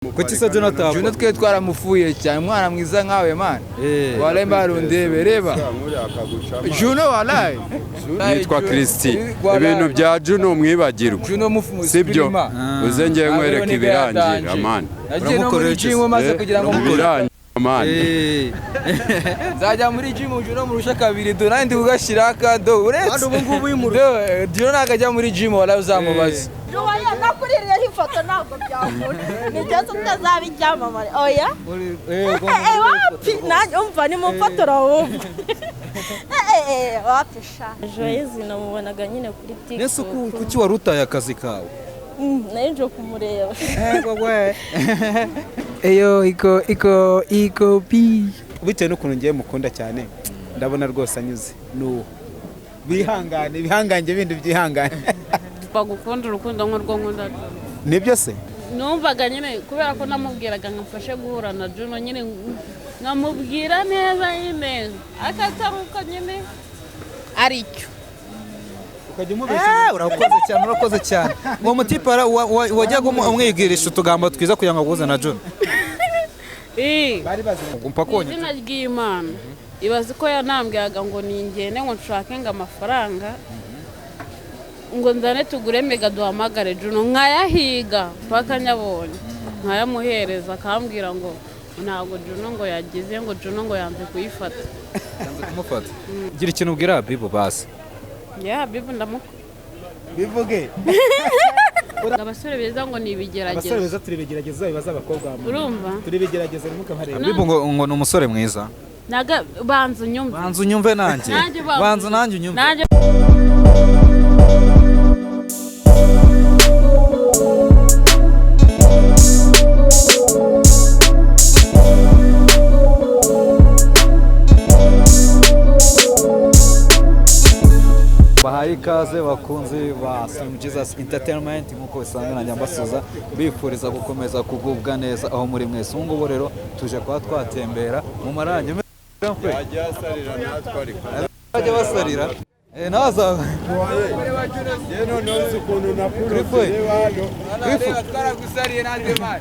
Kuki se Jonathan? Juno twe twaramufuye cyane, umwana mwiza nkawe man. Walayi mbarundebe reba. Juno walayi. Nitwa Christy. Ibintu bya Juno mwibagirwa. Juno mufu Sibyo? Uze ngiye nkwereka ibirangira man. Nagiye no muri gym maze kugira ngo Ibirangira man. nzajya muri gym Juno murusha kabiri do nandi kugashyira akado uretse. Kandi ubu ngubu uyimurusha. Juno ntakajya muri gym walayi uzamubaza. Oya nakuririyeho ifoto ntabwo byakunda ni byiza utazaba icyamamare oya wapi nanjye umva ni mu mfotora wumva wapi sha Joyeux namubonaga nyine kuri Nese TikTok. kuki wari utaye akazi kawe? Nari nje kumureba. Eyo iko iko iko pi. Bitewe n'ukuntu ngiye mukunda cyane ndabona rwose anyuze n'uwo bihangane ibihangange bindi byihangane bagukunda urukundo nk'urwo nkunda. Nibyo se? Numvaga nyine kubera ko namubwiraga nkamfashe guhura na Juno nyine nkamubwira neza nyine akataruka nyine aricyo. Ukajya umubeshya. Urakoze cyane, urakoze cyane. Uwo mutipe wajyaga umwigirisha utugambo twiza kugira ngo aguhuze na Juno. Bari bazi Umpa konye. Izina ry'Imana ibaze ko yanambwiraga ngo ningende ngo nshake ngo amafaranga ngo nzane tugure mega duhamagare Juno nkayahiga mpaka nyabonye nkayamuhereza akambwira ngo ntabwo Juno ngo yagize ngo Juno ngo yanze kuyifata. Yanze kumufata. Gira ikintu ubwira Habibu basi. Ya Habibu ndamukunda. Bivuge. Abasore beza ngo ni ibigeragezo. Abasore beza turi ibigeragezo bibaza abakobwa. Urumva? Turi ibigeragezo ntimukabarebe. Habibu ngo ni umusore mwiza. Naga banza unyumve. Banza unyumve nanjye. Banza nanjye unyumve. Nanjye bahaye ikaze bakunzi ba Slim Jesus Entertainment nk'uko bisanzwe nanjye mbasuza bifuriza gukomeza kugubwa neza aho muri mwese. Ubu ngubu rero tuje kuba twatembera mu marangi. Yajya asarira natwe ariko. Bajya basarira. Naza. Ye noneho uzi ukuntu Krifu. Krifu. Twaragusariye nanjye man.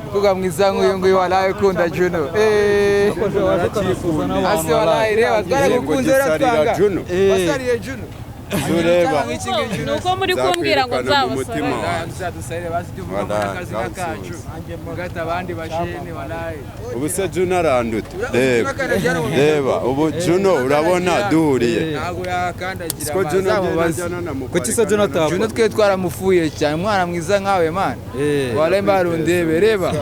Umukobwa mwiza nk'uyu nguyu walayi ukunda Juno. Ase walayi reba twaragukunze rero twanga. Wasariye Juno. Tureba. Nuko muri kumbwira ngo nzabasara. Nzadusarire basi tuvuga ko akazi kacu. Ugata abandi bashene walayi. Ubu se Juno aranduta. Reba. Reba ubu Juno urabona duhuriye. Ntabwo yakandagira. Siko Juno Kuki se Juno atapfa? Juno twe twaramufuye cyane, umwana mwiza nkawe man. Walayi mbarundebe reba.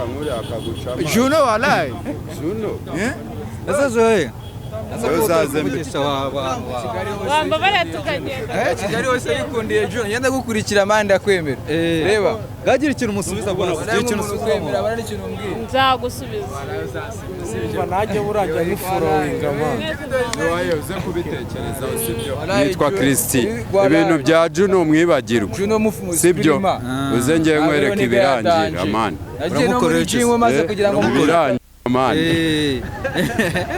Juno walayi. Juno. Ese Joye. Uzaze mbe. Wambabara tukagenda. Kigali hose yikundiye Juno. Ngenda gukurikira man ndakwemera. Reba. Gagira ikintu umusubiza basi. Gira ikintu usubiza. Bara n'ikintu umbwira. Nzagusubiza. Nanjye burajya muforowinga man. Joye uze kubitekereza sibyo? Nitwa Christy. Ibintu bya Juno mwibagirwa. Juno mufu Sibyo? Uze ngiye nkwereka ibirangira man. Nagiye no muri gym maze kugira ngo ibirangira man.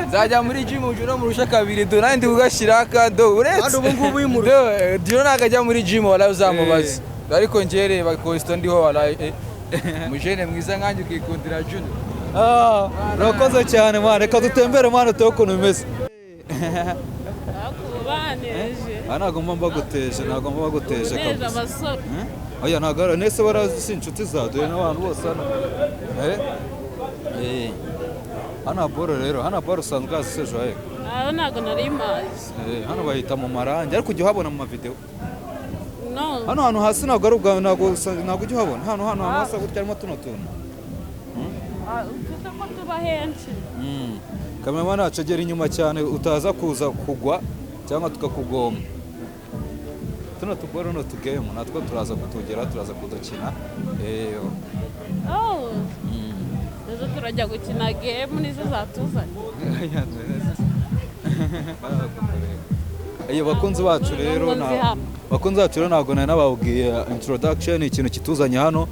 Nzajya muri gym Juno murusha kabiri do nandi kugashyira akado uretse. Kandi ubu ngubu uyimurusha. Juno ntakajya muri gym walayi uzamubaza. Ariko njye reba Costa ndiho walayi. Mujene mwiza nkanjye ukikundira Juno. Urakoze cyane mwana, reka dutembere mwana turebe ukuntu bimeze. Baneje. Ntabwo mba mbaguteje, ntabwo mba mbaguteje kabisa. Abasore. Oya ntabwo ari nese barazi inshuti zaduye n'abantu bose hano. Hano boro rero, hano boro usanzwe hazi se Joye. Aho ntabwo nari mazi. Hano bahita mu marangi ariko ujya uhabona mu mavideo. No. Hano hantu hasi ntabwo ari ubwa ntabwo ujya uhabona. Hano hano hasa gutya harimo tuno tuntu. Ufite ko tuba henshi. Kameraman acegera inyuma cyane utaza kuza kugwa cyangwa tukakugoma. Tuno tugoro no tugame natwo turaza kutugera turaza kudukina. Oh. Ejo turajya gukina game nizo zatuzanye. Iyo bakunzi bacu rero bakunzi bacu rero ntabwo nari nababwiye introduction ikintu kituzanye hano.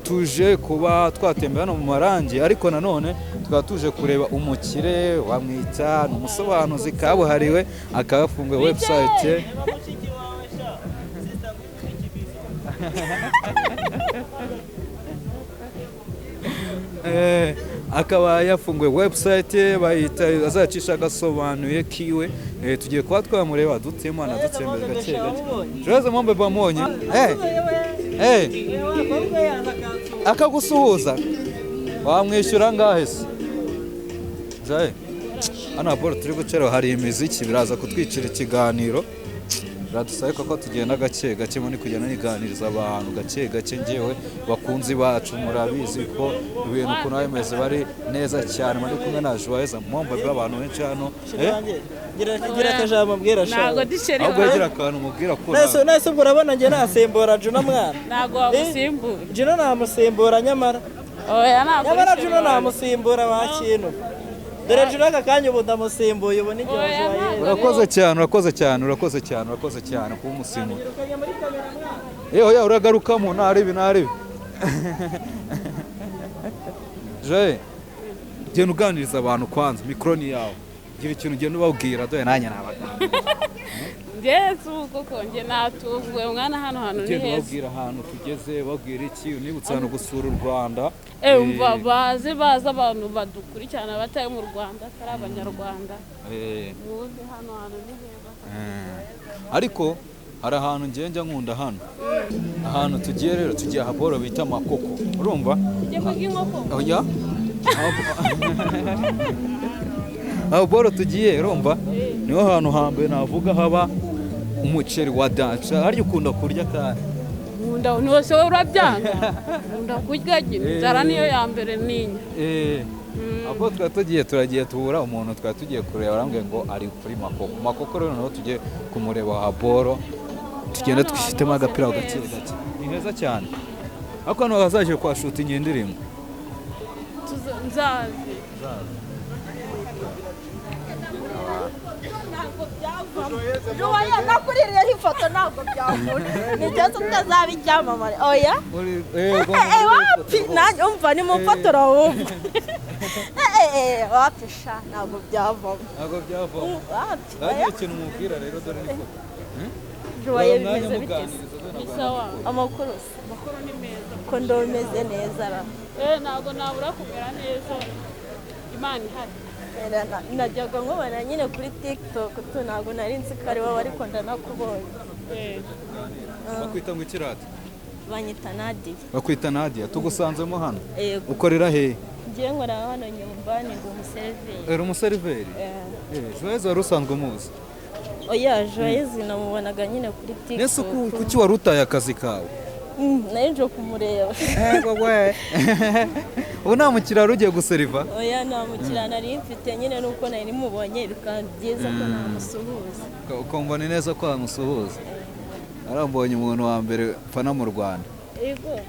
Tuje kuba twatembera hano mu marangi ariko nanone tukaba tuje kureba umukire wamwita ni umusobanuzi kabuhariwe akaba yafunguye website. Akaba yafunguye website bayita azacisha agasobanuye kiwe. Tugiye kuba twamureba dutema na dutsembera gake gake. Joyeux Mombe bamonye. Akagusuhuza. Wamwishyura ngahe se? Jaye. Hano boro turi gucera hari imiziki biraza kutwicira ikiganiro. Biradusabe ko tugenda gake gake muri kugenda niganiriza abantu gake gake. Ngewe bakunzi bacu murabizi ko ibintu ukuntu bimeze bari neza cyane. Muri kumwe na Joyeux Mombe abantu benshi hano. Gira akajambo mbwira sha. Ntago diceri. Ahubwo gira akantu mubwira ko nese ubwo urabona nge nasimbura Juno mwana. Ntago wamusimbura. Juno namusimbura nyamara. Oya ntago. Nyamara Juno namusimbura wa kintu. Dore Juno aka kanya ubu ndamusimbuye ubu n'igihe Joyeux. Urakoze cyane, urakoze cyane, urakoze cyane, urakoze cyane kuba umusimbura. Oya uragarukamo naribi naribi. Joyeux, genda uganiriza abantu kwanza mikro ni yawe. Gira ikintu ugenda ubabwira dore nanjye nabaganiriza. Njye koko njye natunguwe mwana hano hantu ni heza. Ubabwira ahantu tugeze, babwira iki unibutsa hano gusura u Rwanda. Umva baze baza abantu badukurikirana batari mu Rwanda atari abanyarwanda. Muze hano hantu ni heza. Ariko hari ahantu ngiye njya nkunda hano. Ahantu tugiye rero tugiye ahaboro bita Makoko. Urumva? Tugiye kurya inkoko. Oya. Aho boro tugiye urumva niho hantu hambere navuga haba umuceri wa danca. Harya ukunda kurya kandi? Nkunda nose wowe urabyanga. Nkunda kurya inzara niyo ya mbere ninya. Aho twari tugiye turagiye tuhura umuntu twari tugiye kureba arambwiye ngo ari kuri Makoko. Makoko rero naho tugiye kumureba aha boro tugenda twifitemo agapira gake gake. Ni heza cyane. Ariko hano hazaje kwa shooting indirimbo. Nzazi. Joyeux nakuririyeho ifoto ntabwo byakunda. Nigeze utazaba icyamamare. Oya. Wapi nanjye umva ni mumfotora wumva. Wapi sha ntabwo byavamo. Ntabwo byavamo. Wapi. Nagiye ikintu mubwira rero dore ni foto. Joyeux bimeze bite? Sawa. Amakuru se? Amakuru ni meza. Ko ndomeze neza ra. Ntabwo nabura kumera neza. Imana ihari. Najyaga nkubona nyine kuri TikTok tu ntabwo nari nzi ko ari wowe ariko ndanakubonye. Bakwita ngo ikirata? Banyita Nadia. Bakwita Nadia, tugusanzemo hano. Ukorera he? Ngiye nkora hano nyumbani ndi umuseriveri. Uri umuseriveri? Joyeux wari usanzwe umuzi? Oya Joyeux namubonaga nyine kuri TikTok. Nese kuki wari utaye akazi kawe? Nari nje kumureba. Ubu nta mukiriya ugiye guseriva? Oya nta mukiriya nari mfite nyine nuko nari mubonye bikaba byiza ko namusuhuza. Ukumva ni neza ko wamusuhuza. Arambonye umuntu wa mbere mfana mu Rwanda. Yego.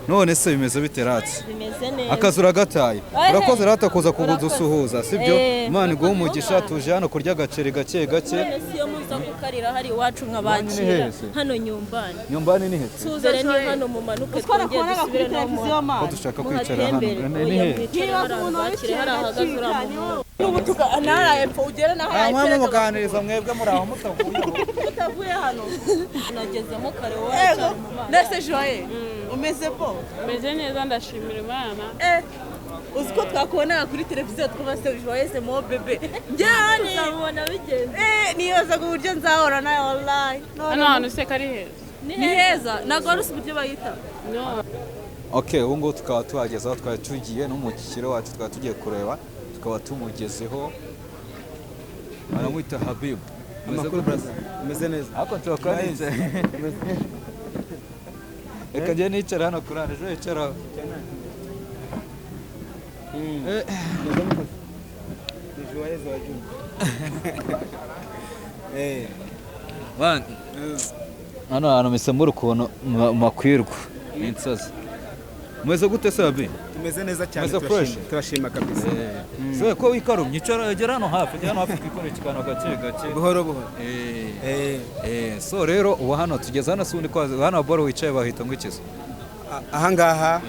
None se bimeze bite ratse? Bimeze neza. Akazi uragataye. Urakoze rata kuza kudusuhuza, sibyo? Imana iguhe umugisha tuje hano kurya agaceri gake gake. None si yo muza kukarira hari iwacu nkabakira hano nyumbani. Nyumbani ni he? Dore ni hano mumanuke twongeye dusubire no mu. Ko dushaka kwicara hano. Ni he? N'ubutuka naraye pfo ugere na haraye. Namwe muganiriza mwebwe muri aho mutavuye. Mutavuye hano. Nagezemo kare wowe cyane mu mana. Nese Joyeux umeze bo? Meze neza ndashimira Imana. Uzi ko twakubonaga kuri televiziyo twumva Joyeux mo bebe. Njyewe tuzamubona bigenze. Nibazaga uburyo nzahora nawe wallahi. Hano hantu se kari heza. Ni heza. Ntabwo wari uzi uburyo bayita. No. Okay, ubu ngubu tukaba tuhageze aho twari tugiye n'umukiro wacu twari tugiye kureba tukaba tumugezeho. Aramwita Habib. Amakuru brother. Umeze neza. Ariko turakuranitse. Reka njye nicara hano kuri hano, ejo yicara. Hano hantu mpise mbura ukuntu makwirwa n'insazi. Umeze gute se Abi? Tumeze neza cyane, turashima kabisa. Se ko wikarumye, icara gera hano hafi, gera hano hafi twikorere ikiganiro gake gake. Buhoro buhoro. So rero ubu hano tugeze hano si undi kwa hano boro wicaye bahita ngo ikizo. Aha ngaha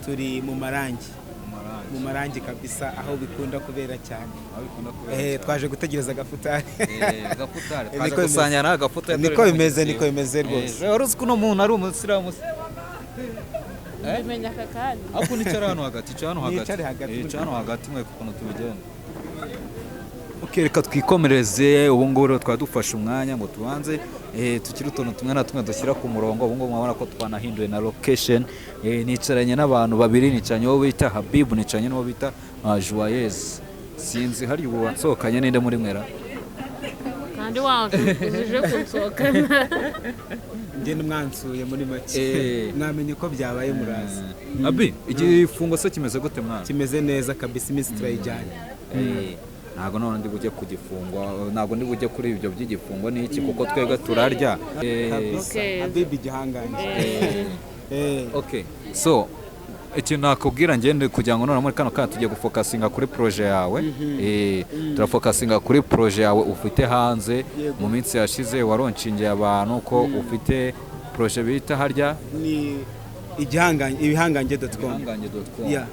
turi mu marangi. Mu marangi kabisa aho bikunda kubera cyane. Twaje gutegereza agafutari. Agafutari. Twaje gusanya na agafutari. Niko bimeze, niko bimeze rwose. Wari uzi ko uno muntu ari umusilamu? Mbimenya aka kanya. Ariko nicara hano hagati, icara hano hagati. Nicare hagati. Icara hano hagati mwe ukuntu tubigenda. Okay, reka twikomereze. Ubu ngubu rero twaba dufashe umwanya ngo tubanze tukiri utuntu tumwe na tumwe dushyira ku murongo. Ubu ngubu murabona ko twanahinduye na location. Nicaranye n'abantu babiri, nicaranye uwo bita Habibu, nicaranye n'uwo bita Joyeuse. Sinzi hari ubu wansohokanye ninde muri mwera? Kandi wazuje kunsohokana. Njye mwansuye muri make, mwamenye ko byabaye muraza. Abi, igifungo se kimeze gute mwana? Kimeze neza kabisa, iminsi turayijyanye. Ntabwo none ndi bujye kugifungwa, ntabwo ndi bujye kuri ibyo by'igifungo n'iki, kuko twebwe turarya. Kabisa. Habibi igihangange. Okay, so ikintu nakubwira ngende kugira ngo none muri kano kanya tugiye gufokasinga kuri projet yawe. Turafokasinga kuri projet yawe ufite hanze. Mu minsi yashize waronshingiye abantu ko ufite projet bita harya ni igihangange, ibihangange.com. Ibihangange.com. Yeah.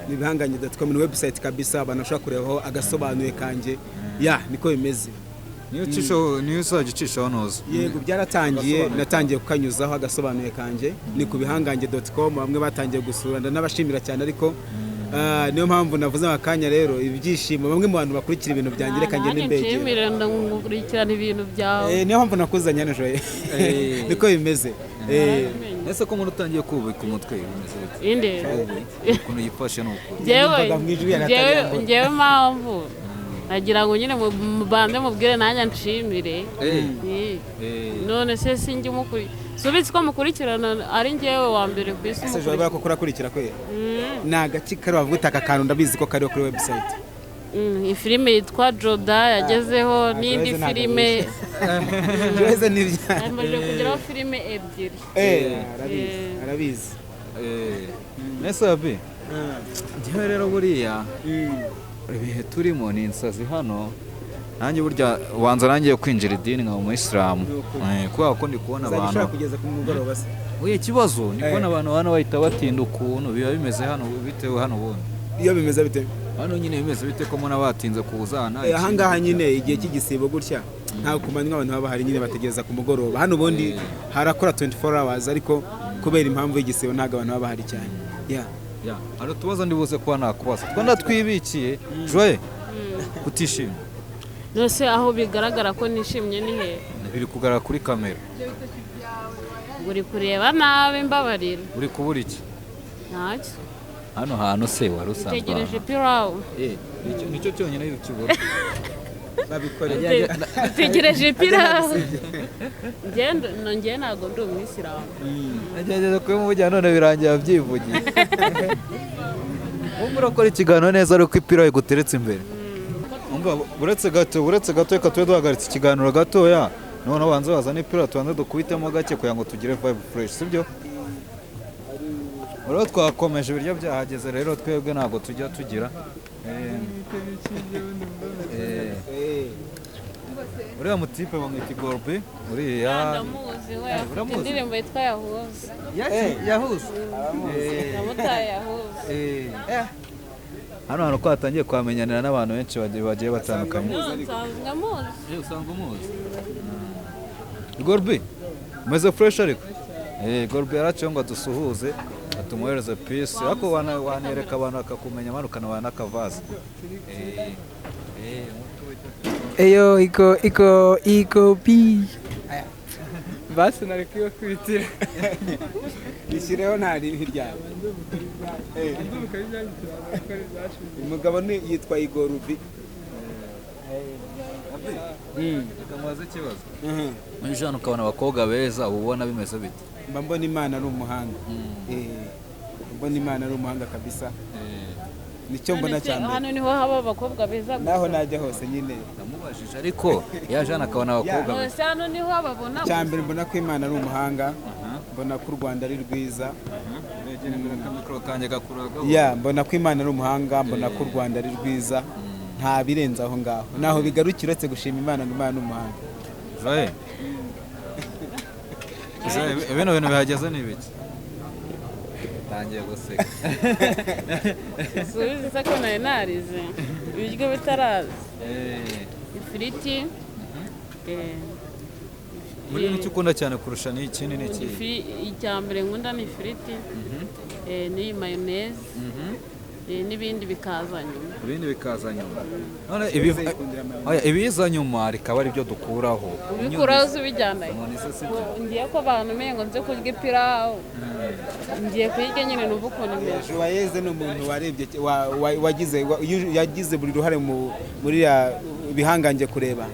Ni ibihangange.com, ni website kabisa abantu bashobora kurebaho agasobanuye kanjye. Ya, niko bimeze. Niyo ucishaho, niyo uzajya ucishaho ntuzi. Yego, byaratangiye, natangiye kukanyuzaho agasobanuye kanjye. Ni ku bihangange.com, bamwe batangiye gusura, ndanabashimira cyane, ariko niyo mpamvu navuze akanya rero ibyishimo bamwe mu bantu bakurikira ibintu byanjye, reka ngende mbegera. Nshimire, ndagukurikirana ibintu byawe. Niyo mpamvu nakuzanye hano Joye. Niko bimeze. Ese ko umuntu utangiye kubika umutwe bimeze bite? Inde. Ukuntu yifashe ni ukuri. Njyewe mpamvu nagira ngo nyine mubanze mubwire nanjye nshimire. None se sinjye umukuri, subitse ko mukurikirana ari njyewe wa mbere ku isi. Ese Joye ko kurakurikira kwe? Ni agaki kari wavuga uti aka kantu ndabizi ko kariho kuri website. Filime yitwa Joda yagezeho, n'indi filime. Joyce n'ibya. Amaze kugeraho filime ebyiri. Arabizi, arabizi. Nese Abi, njyewe rero buriya ibihe turimo ni insazi hano. Nanjye burya wanza nangiye kwinjira idini nka umuyisilamu, kubera ko ndi kubona abantu kugeza ku mugoroba se. Oya, ikibazo ni kubona abantu hano bahita batinda ukuntu biba bimeze hano, bitewe hano ubundi. Iyo bimeze bite? Hano nyine bimeze bite ko muna batinze kuzana? Aha ngaha nyine igihe cy'igisibo gutya nta kumanywa abantu baba bahari nyine, bategereza ku mugoroba. Hano ubundi harakora 24 hours, ariko kubera impamvu y'igisibo ntabwo abantu baba bahari cyane. Yeah. Ya, hari utubazo ndi buze kuba nakubaza twenda twibikiye. Joye, kutishimye? Nose aho bigaragara ko nishimye ni he? Biri kugaragara kuri kamera. Uri kureba nabi, mbabarira. Uri kubura iki? Ntacyo. Hano hantu se wari usanzwe? Utegereje pirawu. Nicyo cyonyine ukibura. Babikoreye. Utegereje pirawu. Njye ntabwo ndi umuyisilamu. Nagerageza kubimuvugira none birangira byivugiye. Wowe urakora ikiganiro neza ariko ipirawu iguteretse imbere. Umva, uretse gato reka tube duhagaritse ikiganiro gatoya, noneho banze bazane ipirawu tubanze dukubitemo gake kugira ngo tugire vibe fresh, sibyo? Rero twakomeje, ibiryo byahageze rero twebwe ntabwo tujya tugira. Uriya mutipe bamwita Igorbi, uriya ndamuzi we, afite indirimbo yitwa Yahuze. Yahuze. Yamutaye Yahuze. Hano hantu ko hatangiye kwamenyanira n'abantu benshi bagiye batandukanye. Nsanzwe muzi. Usanzwe umuzi. Igorbi, umeze fresh ariko? Igorbi yaraciye ngo adusuhuze, atumuhereze peace, ariko wanereka abantu bakakumenya, manukana wana akavaza. Eyo iko iko iko pi. Basi narekuye kwitira. Bishyireho nta ribi ryawe. Umugabo ni yitwa Igor B. Reka mubaze ikibazo. Muri jana ukabona abakobwa beza ubona bimeze bite? Mba mbona Imana ari umuhanga. Mbona Imana ari umuhanga kabisa. Nicyo mbona cyane. Hano niho haba abakobwa beza gusa. Naho najya hose nyine. Ndamubajije ariko yaje hano akabona abakobwa beza. Hano niho babona. Cyambere mbona ko Imana ari umuhanga. Mbona ko u Rwanda ari rwiza. Ya, mbona ko Imana ari umuhanga, mbona ko u Rwanda ari rwiza. Nta birenze aho ngaho. Naho bigarukira uretse gushima Imana ngo Imana ni umuhanga. Zaye. Zaye, bino bintu bihageze ni ibiki? Tangiye guseka. Subiza se ko nari narize. Ibiryo bitaraza. Ifiriti. Muri icyo ukunda cyane kurusha ni ikindi ni iki? Icya mbere nkunda ni ifiriti, n'iyi mayoneze, n'ibindi bikaza nyuma. Ibindi bikaza nyuma. None ibiza nyuma rikaba ari byo dukuraho. Ubikuraho ubijyana. Ngiye ko abantu ngo nze kurya ipirawu. Ngiye kuyirya nyine numva ukuntu imeze. Joyeux ni umuntu warebye wagize buri ruhare muri bihangange kureba.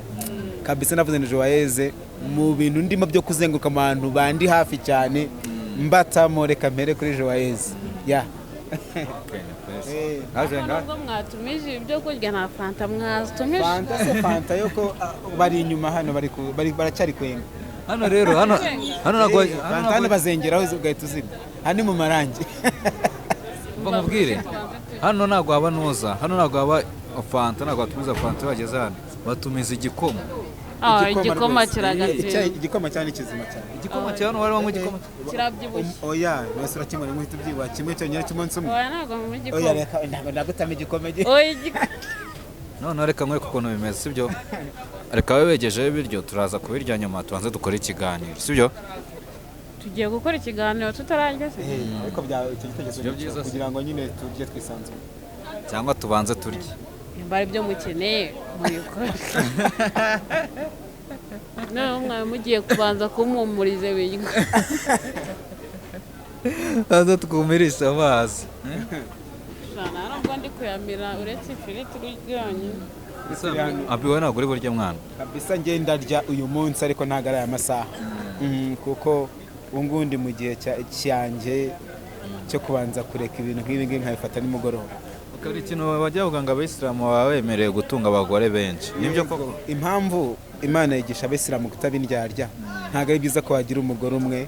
Kabisa navuze ni Joyeux mu bintu ndimo byo kuzenguruka abantu bandi hafi cyane mbatamo reka mpere kuri Joyeux. Yeah. Nubwo mwatumije ibyo kurya nta fanta mwatumije. Fanta se fanta yuko bari inyuma hano bari baracyari kwenga. Hano rero hano nagwa fanta bazengeraho ugahita uzima. Hano mu marangi. Bamubwire. Hano nagwa haba noza, hano nagwa haba fanta, nagwa batumiza fanta bageze hano. Batumiza igikoma. Igikoma kiragatsindwa. Igikoma cyane kizima cyane. Igikoma cyane wari wanywa igikoma kirabyibushye. Oya, wese urakimwe muhita ubyibuha kimwe cyonyine cy'umunsi umwe. Oya ntabwo mu igikoma. Oya reka ntabwo ndagutama igikoma. Oya igikoma. None reka nkwereke ukuntu bimeze, sibyo? Reka babegejeho ibiryo turaza kubirya nyuma tubanze dukore ikiganiro, sibyo? Tugiye gukora ikiganiro tutararya se? Ariko bya icyo gitekerezo kugira ngo nyine turye twisanzuye. Cyangwa tubanze turye. Bari byo mukeneye mubikore. None mwawe mugiye kubanza kumpumurize biryo. Aza twumirisha amazi. Ntabwo ndi kuyamira uretse ifiriti yonyine. Abi wowe ntabwo uri burya mwana. Kabisa njye ndarya uyu munsi ariko ntabwo ari aya masaha. Kuko ubu ngubu ndi mu gihe cyanjye cyo kubanza kureka ibintu nk'ibi ngibi nkabifata nimugoroba. Akari ikintu bajya bavuga ngo abayisilamu baba bemerewe gutunga abagore benshi. Nibyo koko? Impamvu Imana yigisha abayisilamu kutaba indyarya ntabwo ari byiza ko wagira umugore umwe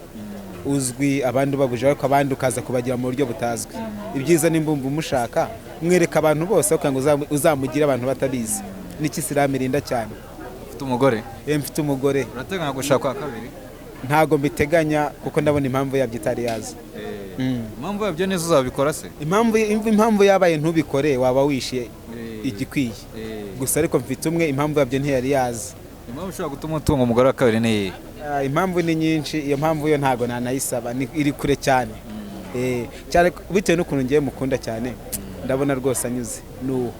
uzwi abandi babuje ariko abandi ukaza kubagira mu buryo butazwi. Ibyiza n'imbumbu umushaka mwereka abantu bose kugira ngo uzamugire abantu batabizi. Niki Isilamu irinda cyane. Ufite umugore? Mfite umugore. Urateganya gushaka kwa kabiri? Ntago mbiteganya kuko ndabona impamvu yabyo itari yaza. Impamvu yabyo nizo uzabikora se? Impamvu yabaye ntubikore waba wishe igikwiye. Gusa ariko mfite umwe impamvu yabyo ntiyari yaza. Impamvu ushobora gutuma utunga umugore wa kabiri ni iyihe? Impamvu ni nyinshi, iyo mpamvu yo ntago nanayisaba, iri kure cyane. Cyane bitewe n'ukuntu ngiye mukunda cyane, ndabona rwose anyuze. Nuwo.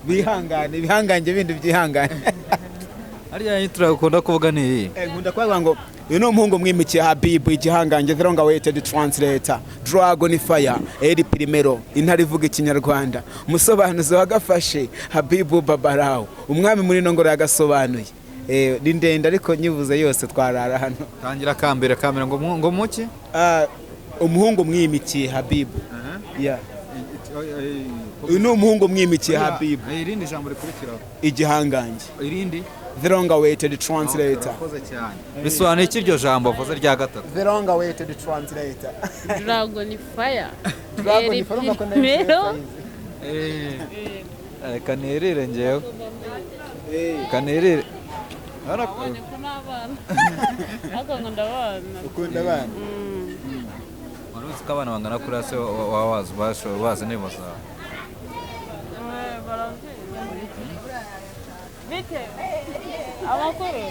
Bihangane, bihangange bindi byihangane. Harya turakunda kuvuga ni iyi. Nkunda kuvuga ngo uyu ni umuhungu mwimikiye Habibu igihangange the long awaited translator Dragon Fire Eri Primero intare ivuga ikinyarwanda umusobanuzi wagafashe Habibu Babarao umwami muri nongoro yagasobanuye. Ni ndende ariko nyivuze yose twarara hano. Tangira kambere kamera ngo muki? Umuhungu mwimikiye Habibu. Yeah. Uyu ni umuhungu mwimikiye Habibu. Irindi jambo rikurikiraho. Igihangange. Irindi The long awaited translator. Bisobanuye iki iryo jambo avuze rya gatatu? The long awaited translator. Dragon Fire. Dragon Fire. Reka nirire ngewe. Kanirire. Nabonye ko n'abana. Ariko nkunda abana. Ukunda abana? Wari uzi ko abana bangana kuriya se waba wazi indirimbo zawe? Bite? Amakuru?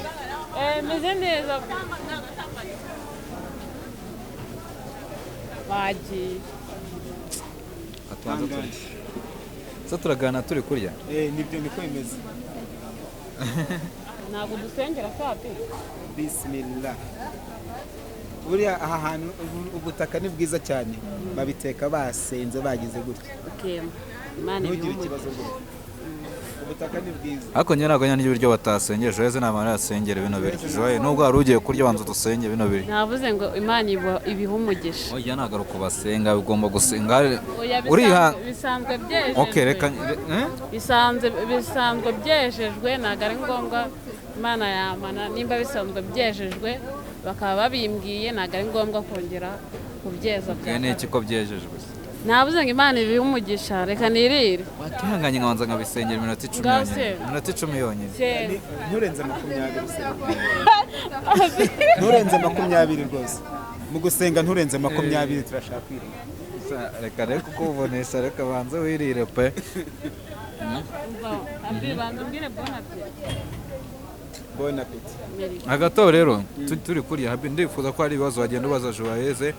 Meze neza. Bagiye. Atubanza turye. Se turagana turi kurya? Nibyo niko bimeze. Ntabwo dusengera sapi. Bismillah. Buriya aha hantu ubutaka ni bwiza cyane. Babiteka basenze bagize gutya. Okay. Imana ntugire ikibazo rwose. Ubutaka ni bwiza. Ariko njye ntabwo njya ibiryo batasengeje. Joyeux nta yasengera bino biryo. Joyeux nubwo wari ugiye kurya banza dusenge bino biryo. Navuze ngo Imana ibiha umugisha. Oya ntabwo ari ukubasenga ugomba gusenga. Uriha bisanzwe byejejwe. Okay reka bisanzwe byejejwe ntabwo ari ngombwa Imana yamana nimba bisanzwe byejejwe bakaba babimbwiye ntabwo ari ngombwa kongera kubyeza. Ni iki ko byejejwe? Navuze ngo Imana ibihe umugisha reka nirire. Wakihanganye nkabanza nkabisengera iminota 10 yonyine. Iminota 10 yonyine. Nturenze 20. Nturenze 20 rwose. Mu gusenga nturenze 20 turashaka kwirira. Reka reka kukubonesha reka banze wirire pe. Abi banze umbwire bon appétit. Bon appetit. Hagati aho rero turi kurya, Habi, ndifuza ko hari ibibazo wagenda ubaza Joyeze,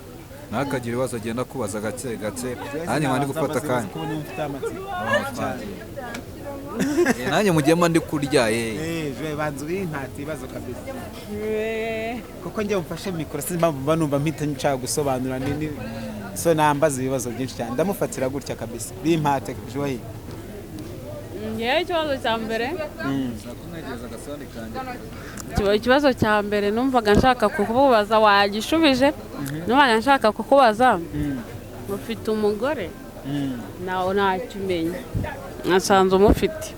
nawe akagira ibibazo agenda akubaza gake gake, nanjye nkaba ndi gufata akanya. Kubona mfite amatsiko cyane. Nanjye mu gihe mba ndi kurya. Joye, banza ubinkate ibibazo kabisa, kuko njye umfashe mikoro sinzi impamvu mba numva mpita nshaka gusobanura nini, so nambaza ibibazo byinshi cyane, ndamufatira gutya kabisa, bimpate Joye. Ngewe ikibazo cya mbere, Kumwegereza agasahani kanjye. Ikibazo cya mbere numvaga nshaka kukubaza wagishubije. Numvaga nshaka kukubaza, ufite umugore? Nawe ntacyo umenya, nasanze umufite.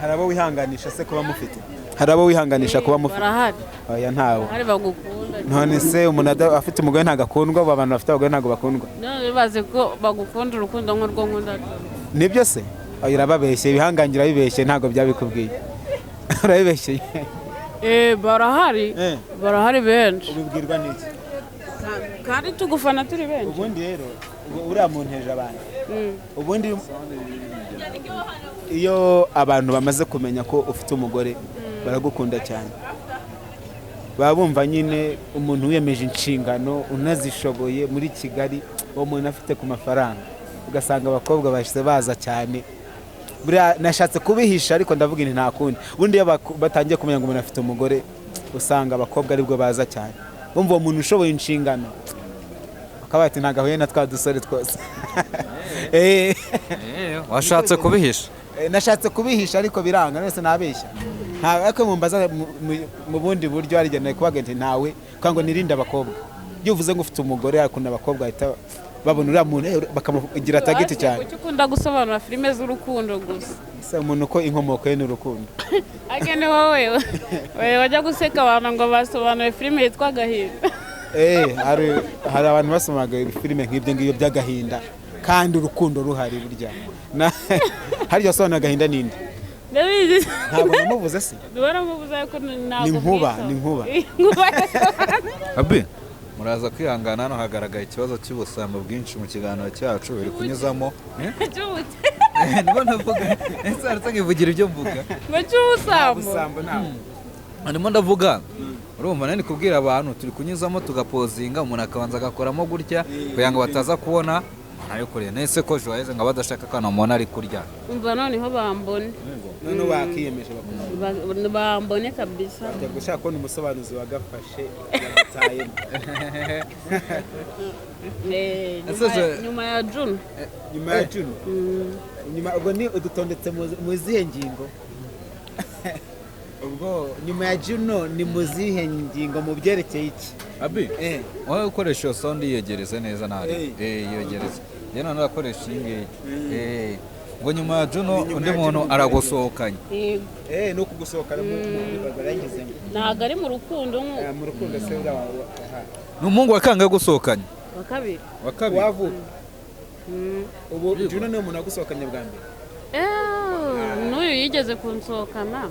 Hari abo wihanganisha se kuba mufite? Hari abo wihanganisha kuba mufite? Barahari. Oya, ntawe. Barahari bagukunda. None se umuntu afite umugore ntabwo akundwa? Ubu abantu bafite abagore ntabwo bakundwa? None bazi ko bagukunda urukundo nk'urwo nkunda. Nibyo se? Oya, urababeshye. Ibihangange urabibeshye, ntabwo byabikubwiye, urabibeshyeye. Barahari. Barahari benshi. Ubibwirwa n'iki? Kandi tugufana turi benshi. Ubundi rero uriya munteje abantu. Ubundi iyo abantu bamaze kumenya ko ufite umugore baragukunda cyane, baba bumva nyine umuntu wiyemeje inshingano, unazishoboye muri Kigali, uwo muntu afite ku mafaranga, ugasanga abakobwa bahise baza cyane. Buriya nashatse kubihisha ariko ndavuga nti nta kundi. Ubundi iyo batangiye kumenya ngo umuntu afite umugore, usanga abakobwa aribwo baza cyane, bumva uwo muntu ushoboye inshingano, bakaba bati ntabwo ahuye na twa dusore twose. Washatse kubihisha. Nashatse kubihisha ariko biranga, none se nabeshya? Nta ariko mumbaza mu bundi buryo hari igihe kubaga nti ntawe, kugira ngo nirinde abakobwa. Iyo uvuze ngo ufite umugore, hakunda abakobwa bahita babona uriya muntu, bakamugira target cyane. Kuki ukunda gusobanura filime z'urukundo gusa? Ese umuntu ko inkomoko ye ni urukundo? Ake ni wowe wowe wajya guseka abantu ngo basobanuye filime yitwa Agahinda. Hari abantu basomaga filime nk'ibyo ngibyo by'agahinda kandi urukundo ruhari burya. Harya wasobanura agahinda ninde? Ndabizi. Ntabwo namuvuze se? Waramuvuze ariko ntabwo Ni Nkuba, mwita. ni Nkuba. Nkuba. Abi, muraza kwihangana, hano hagaragaye ikibazo cy'ubusambo bwinshi mu kiganiro cyacu biri kunyuzamo. Cy'ubuke. Nibwo navuga ese haretse nkivugira ibyo mvuga. Ngo cy'ubusambo. Ubusambo ntabwo. Ndimo ndavuga, urumva nari kubwira abantu turi kunyuzamo tugapozinga, umuntu akabanza agakoramo gutya kugira ngo bataza kubona umuntu ari kurya. Nese ko Joyeux ngo badashaka ko umuntu ari kurya? Umva, noneho bambone. Noneho bakiyemeje bakunda. Bambone kabisa. Jya gushaka kubona umusobanuzi wagafashe yagutayemo. Ese Nyuma ya Juno. Nyuma ya Juno. Nyuma ubwo ni udutondetse mu zihe ngingo? Ubwo nyuma ya Juno ni mu zihe ngingo, mu byerekeye iki? Abi, wowe ukoresha iyo sound yiyegereze neza ntari. Yiyegereze. Njye noneho akoresha iyi ngiyi. Ngo nyuma ya Juno Ni nyuma undi ya muntu Juno. aragusohokanye. Yego. Ni ukugusohokana mu barangizemo. Ntabwo ari mu rukundo Mu rukundo se uriya aha. Ni umuhungu wa kangahe gusohokanye? Wa kabiri. Wa kabiri. Wavuka ubu Juno niwe muntu wagusohokanye bwa mbere? N'uyu yigeze kunsohokana.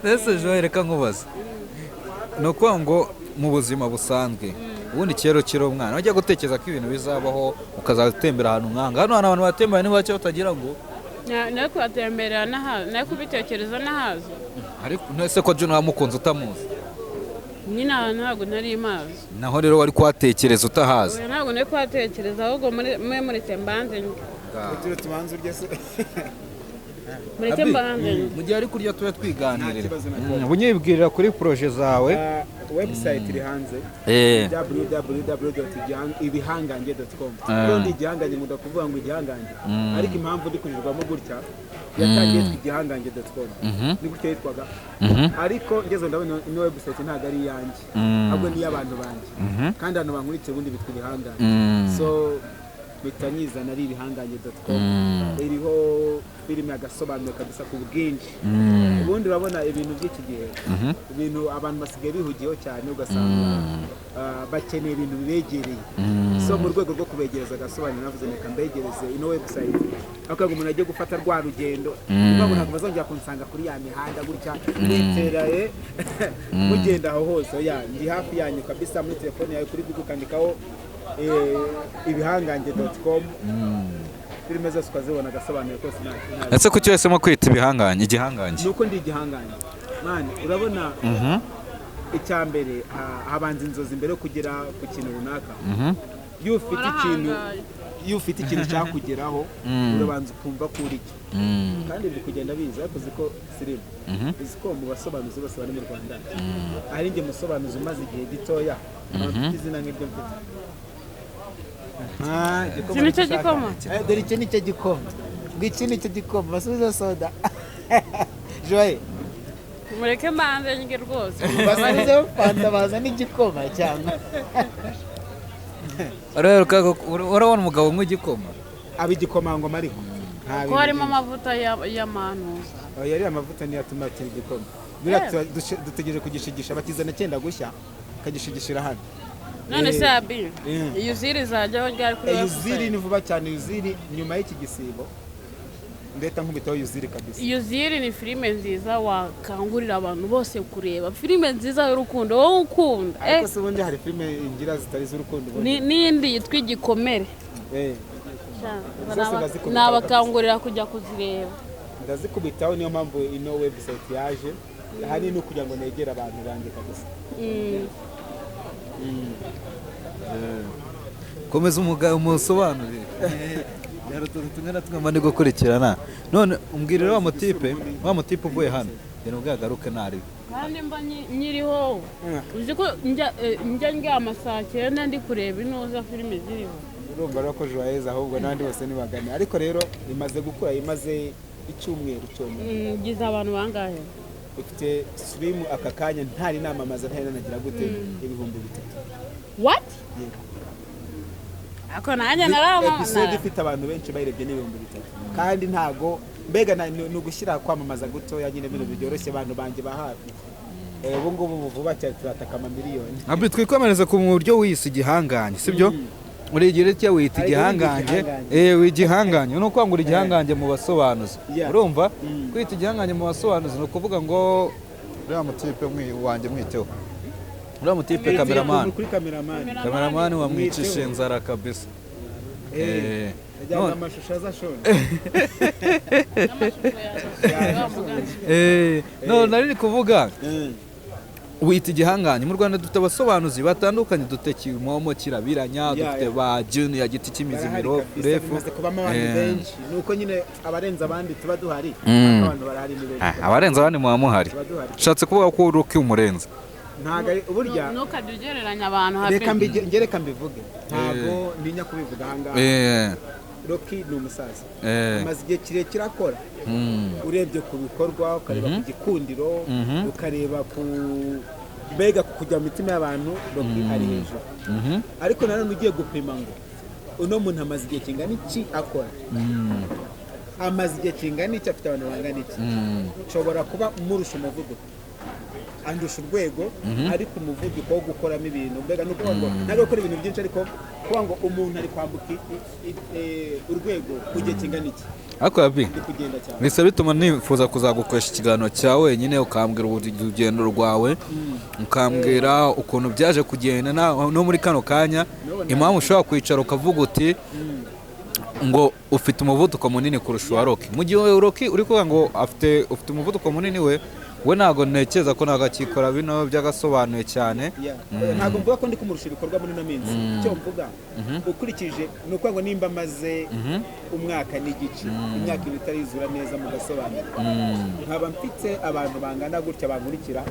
Ese Joel, reka nkubaze, ni ukuvuga ngo mu buzima busanzwe ubundi kera ukiri umwana wajya gutekereza ko ibintu bizabaho ukazajya utembera ahantu nk'aha? Hano hantu abantu batembera ni bake, batagira ngo Nawe kuhatemberera n'ahazi, nawe kubitekereza n'ahazi. Ariko ese ko Juno wamukunze utamuzi? Nyine aha ntabwo nari mazi. Naho rero wari kuhatekereza utahazi? Oya, ntabwo nari kuhatekereza, ahubwo muri mureke mbanze njye. Utiriwe tubanze urye se. Mureke Abi, mbanze njye. Mu gihe ari kurya tube twiganirira. Nta kibazo, nta kibazo. Unyibwirira kuri projet zawe. Website iri hanze, www.ibihangange.com. Kuko ndi igihangange, nkunda kuvuga ngo igihangange, ariko impamvu ndi kurirwamo gutya, yatangiye yitwa igihangange.com, ni gutyo yitwaga, ariko ngeze ndabona ino website ntabwo ari iyanjye, ahubwo ni iy'abantu banjye, kandi abantu bankurikiye ubundi bitwa ibihangange, so mpita nyizana ari ibihangange.com. Iriho filime agasobanuro kabisa ku bwinshi. Ubundi urabona ibintu by'iki gihe, ibintu abantu basigaye bihugiyeho cyane, ugasanga bakeneye ibintu bibegereye. So mu rwego rwo kubegereza agasobanuro, navuze reka mbegereze ino website, ariko ngo umuntu ajye gufata rwa rugendo, kuko ngo ntabwo bazongera kunsanga kuri ya mihanda gutya mwiteraye mugenda aho hose. Oya, ndi hafi yanyu kabisa, muri telefone yawe kuri Google ukandikaho ibihangange.com. Filime zose ukazibona, agasobanuye kose nta. Ese kuki wahisemo kwita ibihangange, igihangange? Nuko ndi igihangange, man, urabona. Icya mbere, habanza inzozi mbere yo kugera ku kintu runaka. Iyo ufite ikintu, iyo ufite ikintu ushaka kugeraho, urabanza ukumva ko uri cyo. Kandi biri kugenda biza, ariko uzi ko sirimu, uzi ko mu basobanuzi bose bari mu Rwanda ari njye musobanuzi umaze igihe gitoya nkaba mfite izina nk'iryo mfite. Ah, igikoma. Iki nicyo dushaka. gikoma? Dore iki nicyo gikoma, ngo iki nicyo gikoma, basubize soda joye. Mureke mbanze njye rwose. Basubizeho fanta, bazane igikoma cyangwa Urabona umugabo unywa igikoma? Aba igikomangoma, ariko nta ko bintu harimo byinshi. Amavuta y'amanuza. Oya, ariya mavuta niyo atuma akina igikoma. Buriya dutegereje kugishigisha, bakizana cyenda gushya, ukagishigishira hano. None se abi, Eh. iyi uziri izajyaho ryari kuri Yuziri website? ni vuba cyane. Yuziri nyuma y'iki gisibo ndeta nkubitaho yuziri kabisa. Yuziri ni filime nziza wakangurira abantu bose kureba, filime nziza y'urukundo, wowe ukunda. Ariko se ubundi hari filime ngira zitari iz'urukundo ubundi? N'iyindi yitwa Igikomere. Zose ndazikubita. Nabakangurira kujya kuzireba. Ndazikubitaho, niyo mpamvu ino website yaje ahanini ni ukugira ngo negere abantu banjye kabisa. Komeza umugabo umusobanurire. Hari utuntu tumwe na tumwe mba ndi gukurikirana. None umbwirire wa mutipe uvuye hano ngena ubwo yagaruke ntariwe. Kandi mba nyiriho, uzi ko njya ndyama saa 9 ndi kureba inuza filime ziriho. Urumva rero ko Joyeuse ahubwo n'abandi bose ntibagane, ariko rero imaze gukura, imaze icyumweru cyonyine. Gize abantu bangahe? Ifite stream aka kanya, ntari namamaza, ntari nanagira gute, 3000. What? Yego. Ako nanjye Episode naramamara. ifite abantu benshi bayirebye ni 3000, kandi ntago mbega ni ugushyira kwamamaza gutoya nyine, ibintu byoroshye, abantu banjye ba hafi. Ubu ngubu vuba cyane turataka amamiliyoni. Abi, twikomereze ku buryo wiyise igihangange, sibyo? Urigira icyo wita Ariko igihangange. igihangange. Igihangange ni ukuvuga ngo uri igihangange mu basobanuzi. Urumva, kwita igihangange mu basobanuzi ni ukuvuga ngo uriya mutipe wanjye mwiteho, uriya mutipe kameramani. Kuri kameramani. Kameramani wamwicisha inzara kabisa. Ajyana amashusho azashonje. No nari ndi kuvuga, wita igihangange mu Rwanda dufite abasobanuzi batandukanye, dufite Kimomo Kirabiranya, dufite ba Junior Giti cy'imizi Barahari miro kabisa, refu. Bimaze kubamo abantu benshi, ni uko nyine abarenze abandi tuba duhari. Ariko abantu barahari ni benshi. Ah, abarenze abandi muba muhari. Tuba duhari. Ushatse kuvuga ko uri umurenze? Ntabwo ari burya. Ntukajya ugereranya abantu. Reka habe njye reka mbivuge, ntabwo ntinya kubivuga ahangaha. Rocky ni umusaza, amaze igihe kirekire akora. Urebye ku bikorwa, ukareba ku gikundiro, ukareba ku mbega ku kujya mu mitima y'abantu, Rocky ari hejuru. Ariko nanone ugiye gupima ngo uno muntu amaze igihe kingana iki akora, amaze igihe kingana iki, afite abantu bangana iki, nshobora kuba murusha umuvuduko, andusha urwego, ariko umuvuduko wo gukoramo ibintu, mbega ni ukuvuga ngo ntabwo gukora ibintu byinshi, ariko kuvuga ngo umuntu ari kwambuka urwego ku gihe kingana iki, Ariko yabi ndi kugenda cyane. Bisa bituma nifuza kuzagukoresha ikiganiro cya wenyine, ukambwira urugendo rwawe, ukambwira ukuntu byaje kugenda, no muri kano kanya impamvu ushobora kwicara ukavuga uti ngo ufite umuvuduko munini kurusha uwa Rocky, mu gihe Rocky uri kuvuga ngo afite ufite umuvuduko munini, we ntabwo ntekereza ko ntabwo akikora bino by'agasobanuye cyane. Yeah. Ntabwo mvuga ko ndi kumurusha ibikorwa muri ino minsi. Icyo mvuga ukurikije ni ukuvuga ngo nimba amaze umwaka n'igice, imyaka 2 itarizura neza mu gasobanuro, nkaba mfite abantu bangana gutya bankurikira,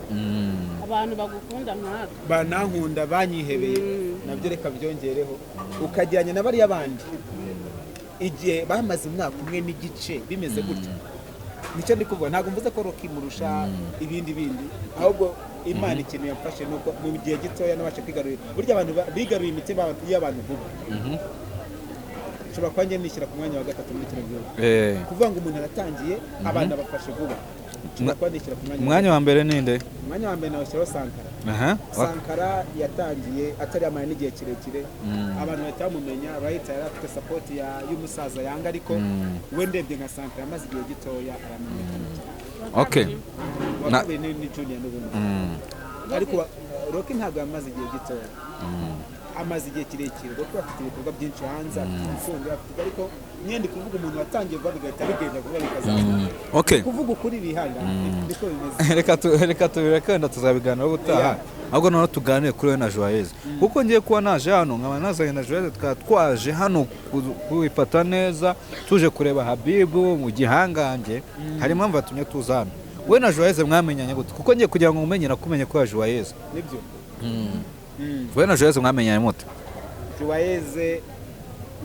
abantu bagukunda nkatwe, banankunda, banyihebeye, nabyo reka byongereho, ukageranya na bariya bandi igihe bamaze umwaka umwe n'igice bimeze gutya, nicyo ndi kuvuga. Ntabwo mvuze ko Rocky murusha ibindi bindi, ahubwo Imana ikintu yamfashe ni uko mu gihe gitoya nabasha kwigarurira. Burya abantu bigaruye imitima y'abantu vuba, nshobora kuba njye nishyira ku mwanya wa gatatu muri kino gihugu. Kuvuga ngo umuntu aratangiye, abana bafashe vuba, nshobora kuba nishyira ku mwanya. Umwanya wa mbere ninde? Umwanya wa mbere nawushyiraho Sankara. Sankara yatangiye atari yamara n'igihe kirekire, abantu bahita bamumenya. Right, yari afite support y'umusaza yanga, ariko we ndebye nka Sankara amaze igihe gitoya aramenyekana cyane. Uwa kabiri ni Junior n'ubundi, ariko Rocky ntabwo yamaze igihe gitoya. Amaze igihe kirekire kuko afite ibikorwa byinshi hanze, afite umutungo, afite, ariko nyine kuvuga umuntu watangiye vuba bigahita bigenda vuba bikazamuka. Okay. Kuvuga ukuri bihangana, niko bimeze. Reka tubireke, wenda tuzabiganiraho ubutaha. Ahubwo noneho tuganire kuri we na Joyeuse, kuko ngiye kuba naje hano nkaba nazanye na Joyeuse, tukaba twaje hano kwifata neza, tuje kureba Habibu mu gihangange. Hari impamvu yatumye tuza hano. We na Joyeuse mwamenyanye gute? Kuko ngiye kugira ngo umenye nakumenye ko ya Joyeuse. Nibyo. We na Joyeuse mwamenyanye mute? Joyeuse,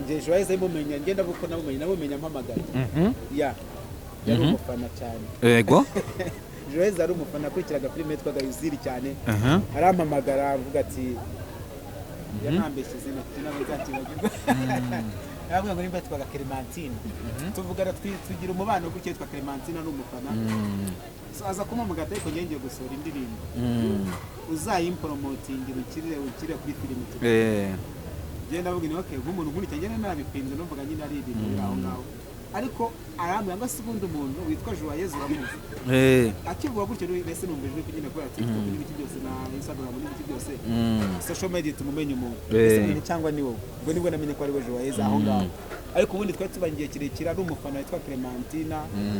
nje Joyeuse mumenya, ngenda buko namumenya mpamagaye. Ya, yari umufana cyane. Yego. Joyeuse ari umufana, akurikiraga filime yitwaga Yuziri cyane. Arampamagara avuga ati yanambeshye izina nzakibagirwa. Aravuga ngo nimba yitwaga Clementine. Tuvugana tugira umubano gutyo, yitwa Clementine ari umufana. So aza kumpamagara ariko ngiye gusohora indirimbo. Uzayimpromotingira ukire kuri filime. Ngenda ndavuga ni okay, nk'umuntu nkurikira ngenda narabipinze, numvaga nyine ari ibintu biri aho ngaho. Ariko arambwira ngo se ubundi umuntu witwa Joyeuse uramuzi? Akivuga gutyo mbese numva ijwi nyine kubera TikTok n'ibiki byose na Instagram n'ibiki byose. Social media ituma umenya umuntu. Ese cyangwa ni wowe? Ubwo nibwo namenye ko ari we Joyeuse aho ngaho. Ariko ubundi twari tubanye igihe kirekire, ari umufana witwa Clementina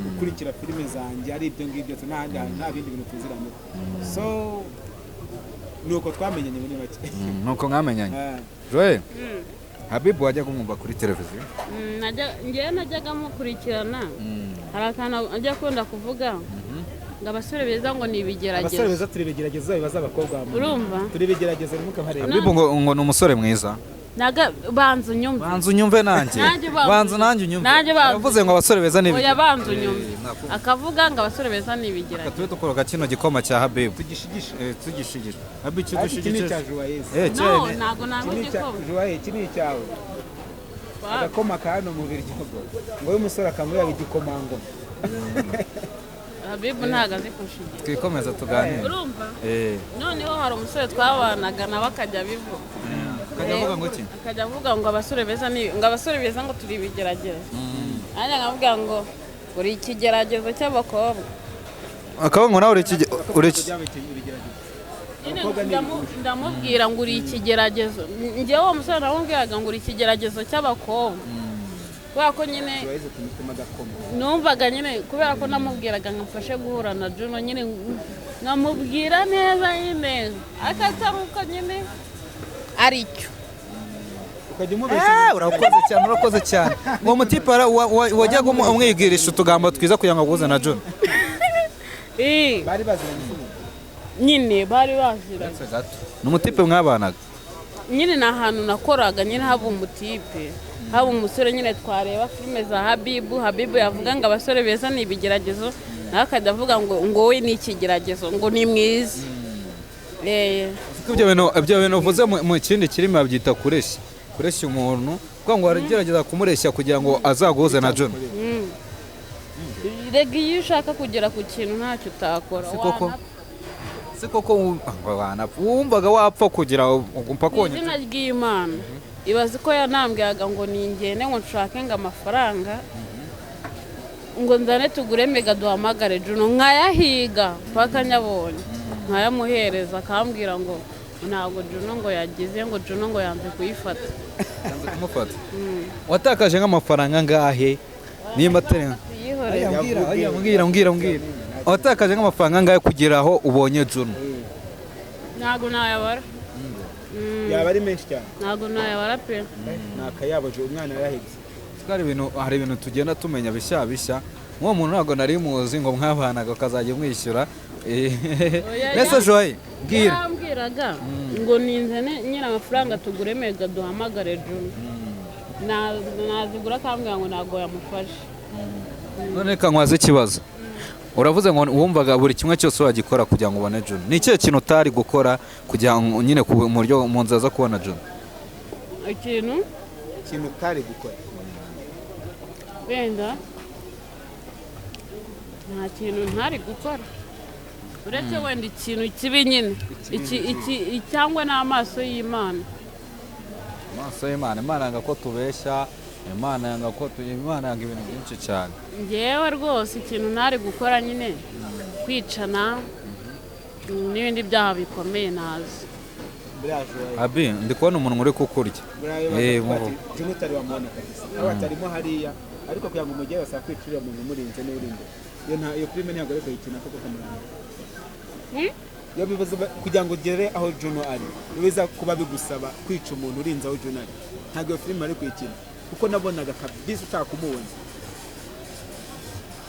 ukurikira filime zanjye, ari ibyo ngibyo, n'ahandi hantu nta bindi bintu tuziranye. So nuko twamenyanye muri make. Nuko mwamenyanye. Joye, Habibu wajya kumwumva kuri televiziyo? Njyewe najyaga mukurikirana. Hari akantu ajya akunda kuvuga ngo abasore beza ngo ni ibigeragezo. Abasore beza turi ibigeragezo, bibaza abakobwa. Urumva? Turi ibigeragezo, ntimukabarebe. Habibu ngo ni umusore mwiza. Banza unyumve. Banza unyumve nanjye. Banza nanjye unyumve. Aravuze ngo abasore beza ni ibigeragezo. Oya, banza unyumve. Akavuga ngo abasore beza ni ibigeragezo. Tube dukoroka kino gikoma cya Habibu. Tugishigishe. Tugishigishe. Habibu icyo dushigishe. Iki ni icya Joyeuse. No, ntago nanywa igikoma. Joyeuse, iki ni icyawe. Agakoma ka hano mu biryogo. Ngo uyu musore akamubera igikomangoma. Habibu ntago azi kushigisha. Twikomeza tuganire. Urumva? Noneho hari umusore twabanaga nawe akajya abivuga. Akajya avuga ngo iki? Akajya avuga ngo abasore beza ni ngo abasore beza ngo turi ibigeragezo. Nanjye nkavuga ngo uri ikigeragezo cy'abakobwa. Akaba ngo nawe uri Ndamubwira ngo uri ikigeragezo. Njyewe uwo musore namubwiraga ngo uri ikigeragezo cy'abakobwa. Kubera ko nyine numvaga nyine kubera ko namubwiraga nkamfashe guhura na Juno nyine nkamubwira neza nyine akatari uko nyine aricyo. Urakoze cyane, urakoze cyane. Uwo mutipe wajyaga umwigirisha utugambo twiza kugira ngo aguhuze na Juno. Bari baziranye nyine, bari baziranye. Ni umutipe mwabanaga? Nyine ni ahantu nakoraga nyine haba umutipe, haba umusore nyine twareba filime za Habibu. Habibu yavuga ngo abasore beza ni ibigeragezo, nawe akajya avuga ngo we ni ikigeragezo, ngo ni mwiza. Ibyo bintu uvuze mu kindi kirimi babyita kureshya. Kureshya umuntu, kuko ngo aragerageza kumureshya kugira ngo azaguhuze na Juno. Rega iyo ushaka kugera ku kintu ntacyo utakora. Si koko wumvaga wapfa kugira mpaka wonyine. Izina ry'Imana ibaze ko yanambwiraga ngo ningende ngo nshake ngo amafaranga ngo nzane tugure mega duhamagare Juno, nkayahiga mpaka nyabonye, nkayamuhereza akambwira ngo ntabwo Juno ngo yagize, ngo Juno ngo yanze kuyifata. Yanze kumufata. Watakaje nk'amafaranga angahe? Nimba atari mbwira. Watakaje nk'amafaranga angahe kugira aho ubonye Juno? Ntabwo nayabara. Yaba ari menshi cyane. Ntabwo nayabara pe. Nakayabo umwana yarahebye. Hari ibintu tugenda tumenya bishya bishya. Nk'uwo muntu ntabwo nari muzi ngo mwabanaga ukazajya umwishyura. Mbese Joye, mbwira. Yarambwiraga ngo ninzane nyine amafaranga tugure mega duhamagare Juno. Nazigura akambwira ngo ntabwo yamufashe. None reka nkwaze ikibazo. Uravuze ngo wumvaga buri kimwe cyose wagikora kugira ngo ubone Juno. Ni ikihe kintu utari gukora kugira ngo nyine mu buryo mu nzira zo kubona Juno? Ikintu utari gukora. Wenda nta kintu ntari gukora. Uretse wenda ikintu kibi nyine. Iki cyangwa n'amaso y'Imana. Amaso y'Imana, Imana yanga ko tubeshya, Imana yanga ko Imana yanga ibintu byinshi cyane. Njyewe rwose ikintu ntari gukora nyine kwicana n'ibindi byaha bikomeye ntazi. Abi, ndi kubona umuntu uri kukurya. Juno utari wamubona kabisa, aho atarimo hariya, ariko kugira ngo umujye wese akwicurira umuntu umurinze n'urinde. Iyo nta iyo filime ntabwo ari kuyikina kuko kamuranga. Iyo bivuze kugira ngo ugere aho Juno ari, biza kuba bigusaba kwica umuntu urinze aho Juno ari. Ntabwo iyo filime ari kuyikina kuko nabonaga kabisa utakumubona.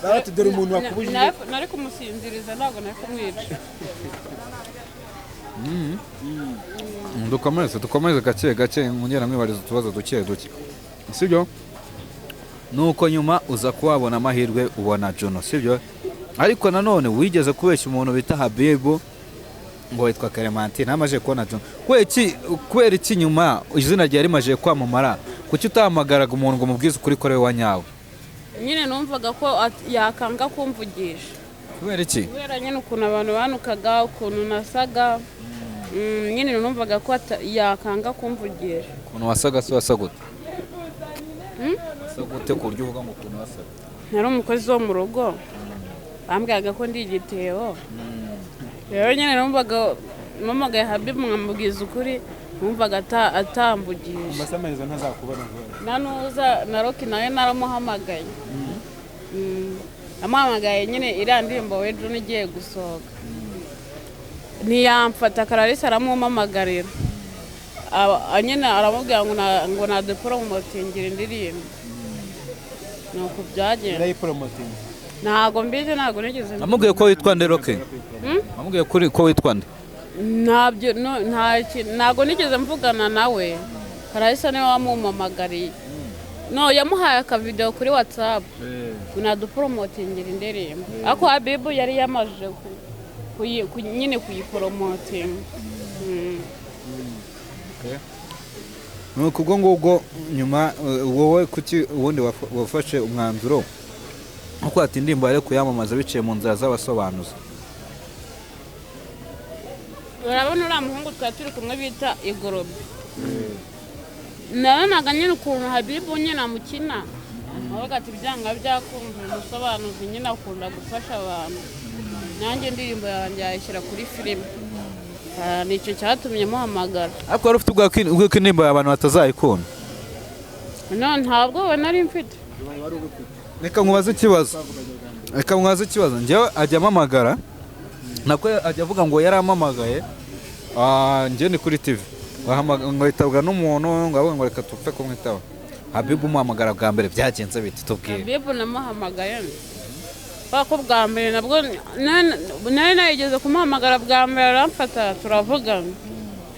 Bati dore umuntu wakubujije. Nari kumusinziriza ntabwo nari kumwica. Dukomeze gake gake ngongera mwibariza utubazo duke duke, sibyo? Nuko nyuma uza kuwabona amahirwe ubona Juno, sibyo? Ariko nanone wigeze kubeshya umuntu bita Habibu ngo witwa Clementine amaje kubona Juno. Kubera iki nyuma izina rye rimaje kwamamara, kuki utahamagaraga umuntu ngo mubwize ukuri ko ari we wa nyawe? Nyine numvaga ko yakanga kumvugisha. Kubera iki? Kubera nyine ukuntu abantu banukaga, ukuntu nasaga. Nyine numvaga ko yakanga kumvugisha. Ukuntu wasaga se wasa gute? Wasa gute ku buryo uvuga ngo ukuntu wasaga? Nari umukozi wo mu rugo, bambwiraga ko ndi igitebo. Rero nyine numvaga mpamagaye Habibu nkamubwiza ukuri, numvaga atambugisha. Amasamarizo ntazakubona vuba. Nanuza na Rocky nawe naramuhamagaye. Amuhamagaye nyine iriya ndirimbo we Juno igiye gusohoka. Ntiyamfata, Clarisse aramumamagarira. Nyine aramubwira ngo nadeporomotingira indirimbo. Nuko byagenze. Ndayiporomotinga. Ntago mbizi, ntago nigeze. Amubwiye ko witwa nde Rocky? Amubwiye ko witwa nde? Ntabyo, ntago nigeze mvugana nawe. Clarisse niwe wamumamagariye. No, yamuhaye akavideo kuri WhatsApp. Naduporomotingira indirimbo. Ariko Habibu yari yamaje nyine kuyiporomotinga. Nuko ubwo ngubwo nyuma wowe kuki ubundi wafashe umwanzuro uko ati indirimbo yari kuyamamaza biciye mu nzira z'abasobanuzi? Urabona uriya muhungu twari turi kumwe bita Igorobe. Nabonaga nyine ukuntu Habibu nyine amukina, avuga ati byanga byakumva umusobanuzi nyine akunda gufasha abantu, nanjye indirimbo yanjye yayishyira kuri filime. Nicyo cyatumye muhamagara. Ariko wari ufite ubwo indirimbo abantu batazayikunda? No, ntabwo nari mfite. Reka nkubaze ikibazo. Njyewe ajya amamagara, nako ajya avuga ngo yarampamagaye, njye ni kuri TV ngo yitabwa n'umuntu ngo avuga ngo reka tupfe kumwitaba. Habibu umuhamagara bwa mbere byagenze bite? Tubwire. Habibu namuhamagaye ko bwa mbere nabwo nari nayigeze kumuhamagara bwa mbere aramfata turavugana,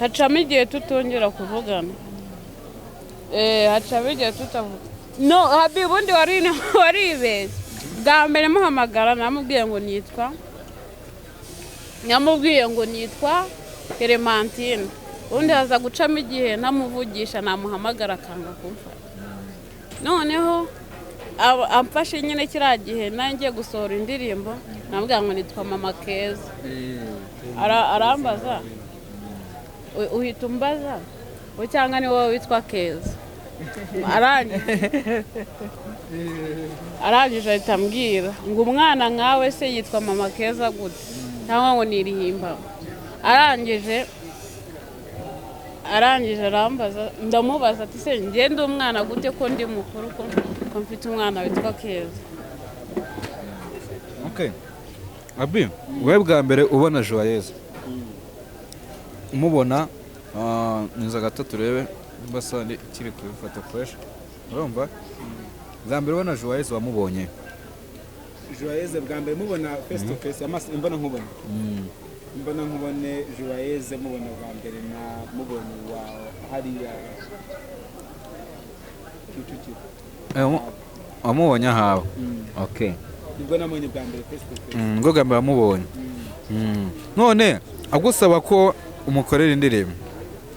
hacamo igihe tutongera kuvugana. Hacamo igihe tutavuga. No, Habibu undi waribeshye. Bwa mbere muhamagara namubwiye ngo nitwa Clementine. Undi aza gucamo igihe ntamuvugisha, namuhamagara akanga kumfata. Noneho amfashe nyine kiriya gihe nanjye gusohora indirimbo, namubwira ngo nitwa Mama Keza. Arambaza, uhita umbaza cyangwa ni wowe witwa Keza? Arangije ahita ambwira ngo umwana nkawe se yitwa Mama Keza gute, cyangwa ngo nirihimba. Arangije arambaza, ndamubaza ati se njye ndi umwana gute ko ndi mukuru ko mfite umwana witwa Keza? Okay. Abi, wewe bwa mbere ubona Joyeuse, umubona niza gato turebe basa kiri kubifata fresh. Urumva? Bwa mbere ubona Joyeuse wamubonye? Joyeuse bwa mbere mubona face to face, amaso imbona nkubona. Mbona nkubone Joyeuse mubona bwa mbere na mubonye wa hariya Kicukiro. Wamubonye ahawe? Okay. Nibwo namubonye bwa mbere face to face. Nibwo bwa mbere wamubonye. None agusaba ko umukorera indirimbo,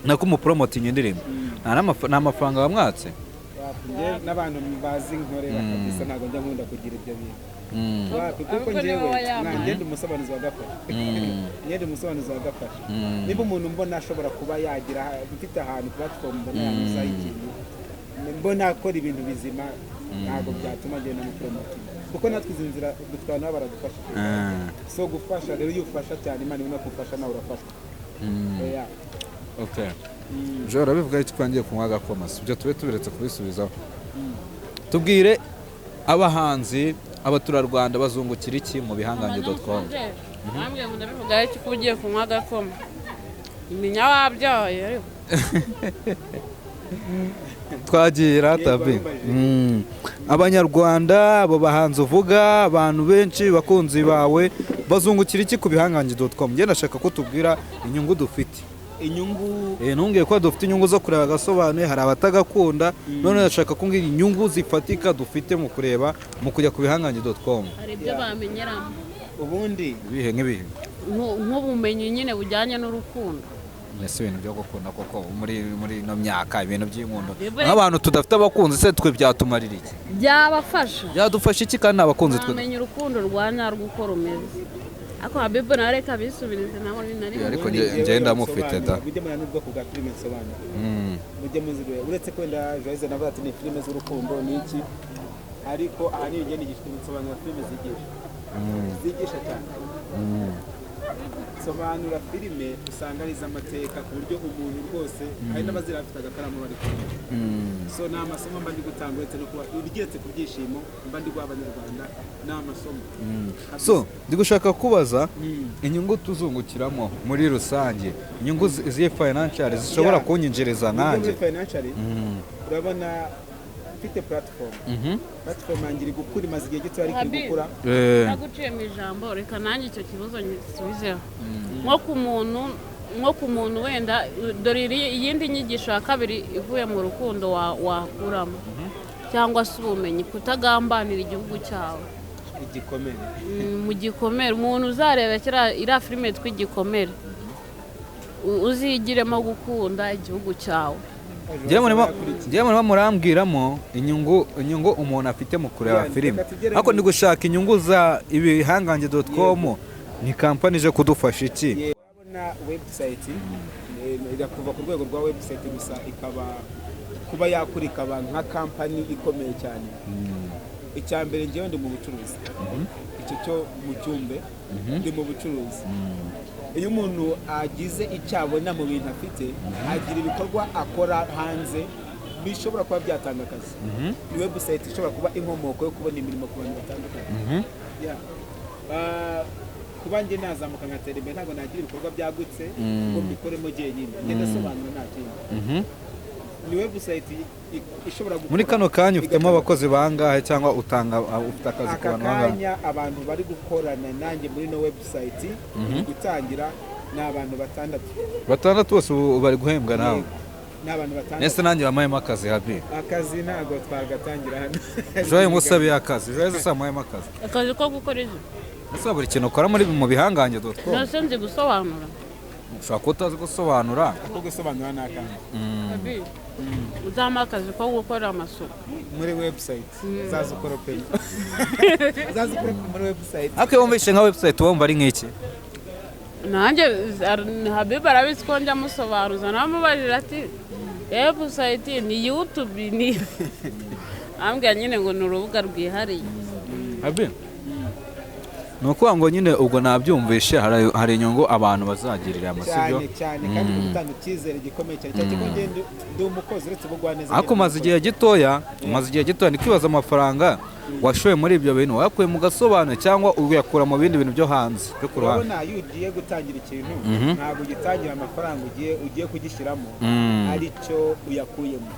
nako umupromotinga indirimbo, nta mafaranga wamwatse? N'abantu bazi nkorera kabisa ntabwo njya nkunda kugira ibyo bintu. Kuko njyewe ngenda umusobanuzi wa gafasha. Ngenda umusobanuzi wa gafasha. Niba umuntu mbona ashobora kuba yagira mfite ahantu platform mbona yamuzaho ikintu, mbona akora ibintu bizima, ntabwo byatuma ngenda mu promoting. Kuko natwe izi nzira dufite abantu baradufasha. So gufasha rero iyo ufasha cyane Imana ibona kufasha nawe urafashwa. Okay. Jo, urabivuga iki ko ngiye kunywa agakoma? Si ibyo, tube tubiretse kubisubizaho. Tubwire, abahanzi, abaturarwanda bazungukira iki mu bihangange.com? Bambwiye ngo ndabivuga iki ko ugiye kunywa agakoma, iminya wabyaye ariko. Twagiye ratabi. Abanyarwanda, abo bahanzi uvuga, abantu benshi bakunzi bawe bazungukira iki ku bihangange.com? Njye ndashaka ko tubwira inyungu dufite. Inyungu? Ntumbwiye ko dufite inyungu zo kureba agasobanuye, hari abatagakunda. None ndashaka kumbwira inyungu zifatika dufite mu kureba, mu kujya ku bihangange.com. Hari ibyo bamenyeramo. Ubundi Ibihe nk'ibihe? Nk'ubumenyi nyine bujyanye n'urukundo. Ese ibintu byo gukunda koko, muri ino myaka, ibintu by'inkundo, Yebwe. nk'abantu tudafite abakunzi se, twe byatumarira iki? Byabafasha. Byadufasha iki kandi nta bakunzi twe? Bamenya urukundo rwa nyarwo uko rumeze. Ariko Habibu nawe reka bisubirize, nawe ni nari. Ariko Ubundi njyewe njye ndamufite da. Mujye mureba n'ubwoko bwa filime nsobanura, mujye muzireba. Uretse ko wenda Joyce navuga ati ni filime z'urukundo ni iki, ariko ahanini njye nigisha nsobanura filime zigisha, zigisha cyane. Sobanura filime usanga ari iz'amateka, ku buryo umuntu rwose hari n'abazira bafite agakaramu bari kumwe. So ni amasomo mba ndi gutanga, uretse no kuba ugeretse ku byishimo mba ndi guha Abanyarwanda, ni amasomo. So ndi gushaka kubaza inyungu tuzungukiramo muri rusange, inyungu z'iyi financial zishobora kunyinjiriza Nubwo nanjye. Muri financial, urabona mfite platform, platform yanjye iri gukura, imaze igihe gito ariko iri Habi. gukura. Naguciye mu ijambo, reka nanjye icyo kibazo ngisubizeho. Nko ku muntu wenda, dore iyindi nyigisho ya kabiri ivuye mu rukundo wakuramo cyangwa se ubumenyi: kutagambanira igihugu cyawe. Igikomere. Mu gikomere, umuntu uzareba iriya filime yitwa Igikomere, uzigiremo gukunda igihugu cyawe. Njyewe murimo murambwiramo inyungu umuntu afite mu kureba Yeah, filime, reka tugere ariko ndi gushaka inyungu za ibihangange.com. Ni kampani ije kudufasha iki? Urabona website irakuva ku rwego rwa website gusa, ikaba kuba yakura ikaba nka kampani ikomeye cyane. Icya mbere, njyewe ndi mu bucuruzi, icyo cyo mu cyumbe, ndi mu bucuruzi. Iyo umuntu agize icyo abona mu bintu afite, agira ibikorwa akora hanze bishobora kuba byatanga akazi. Ni website ishobora kuba inkomoko yo kubona imirimo ku bantu batandukanye. Yeah. Kuba njye nazamuka nkatera imbere, ntabwo nagira ibikorwa byagutse ngo mbikoremo jyenyine. Njye ndasobanura, nta kindi. Ni website ishobora gukora Muri kano kanya ufitemo igatanga. abakozi bangahe, cyangwa utanga, ufite akazi ku Aka bantu bangahe? kanya abantu bari gukorana nanjye muri no website iri gutangira ni abantu batandatu. Batandatu bose ubu bari guhembwa nawe? Yego, ni abantu batandatu. Nese nanjye bampayemo akazi, Habi? Akazi ntabwo twagatangira hano. Joye ngusabiye akazi. Joye se amuhayemo akazi? Akazi ko gukora iki? Ese buri kintu ukora muri mu bihangange.com? Nose nzi gusobanura. Ushobora kuba utazi gusobanura. Ako gusobanura ni akantu. Habi, uzampa akazi ko gukora amasuku. Muri website uzaza ukoropeyo, uzaza ukorope muri website. Ariko iyo wumvise nka website wumva ari nk'iki? Nanjye Habibu arabizi ko njya musobanuza, namubajije ati website ni YouTube, ni ambwira nyine ngo ni urubuga rwihariye. Habi, ni ukuvuga ngo nyine ubwo nabyumvishe, hari inyungu abantu bazagirira, sibyo? Cyane cyane, kandi mu gutanga icyizere gikomeye cyane cyane ko njye ndi umukozi, uretse ubugwaneza. Ariko umaze igihe gitoya, umaze igihe gitoya. Ndi kwibaza amafaranga washoye muri ibyo bintu wayakuye mu gasobanuro cyangwa uyakura mu bindi bintu byo hanze, byo ku ruhande? Urabona iyo ugiye gutangira ikintu, ntabwo ugitangira amafaranga ugiye kugishyiramo ari cyo uyakuyemo.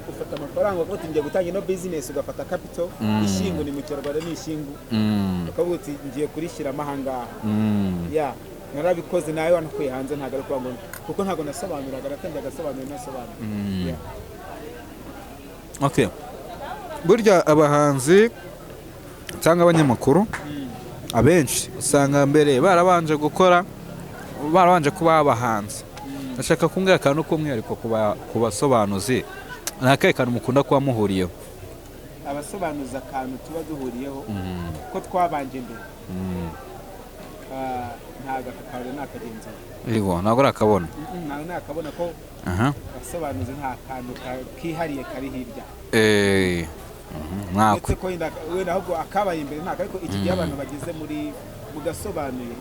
Ufata amafaranga ukavuga uti ngiye gutangira ino business, ugafata capital, ishingu ni mu Kinyarwanda ni ishingu, ukavuga uti ngiye kurishyiramo ahangaha. Ya, narabikoze nawe wanakuye hanze, ntabwo ari ukuvuga ngo kuko ntabwo nasobanuraga, natangiye agasobanuro nasobanura. Yeah. Okay. Burya abahanzi cyangwa abanyamakuru abenshi usanga mbere barabanje gukora, barabanje kuba abahanzi. Ndashaka kumbwira akantu k'umwihariko ku basobanuzi. Ni akahe kantu mukunda kuba muhuriyeho? Abasobanuza, akantu tuba duhuriyeho ko twabanje mbere. Ntabwo aka kantu nakagenzura. Yego, ntabwo urakabona. Ntabwo nakabona ko abasobanuzi nta kantu kihariye kari hirya. Mwako. Uretse ko wenda ahubwo akabaye imbere ntako, ariko iki gihe abantu bageze muri Mu gasobanuye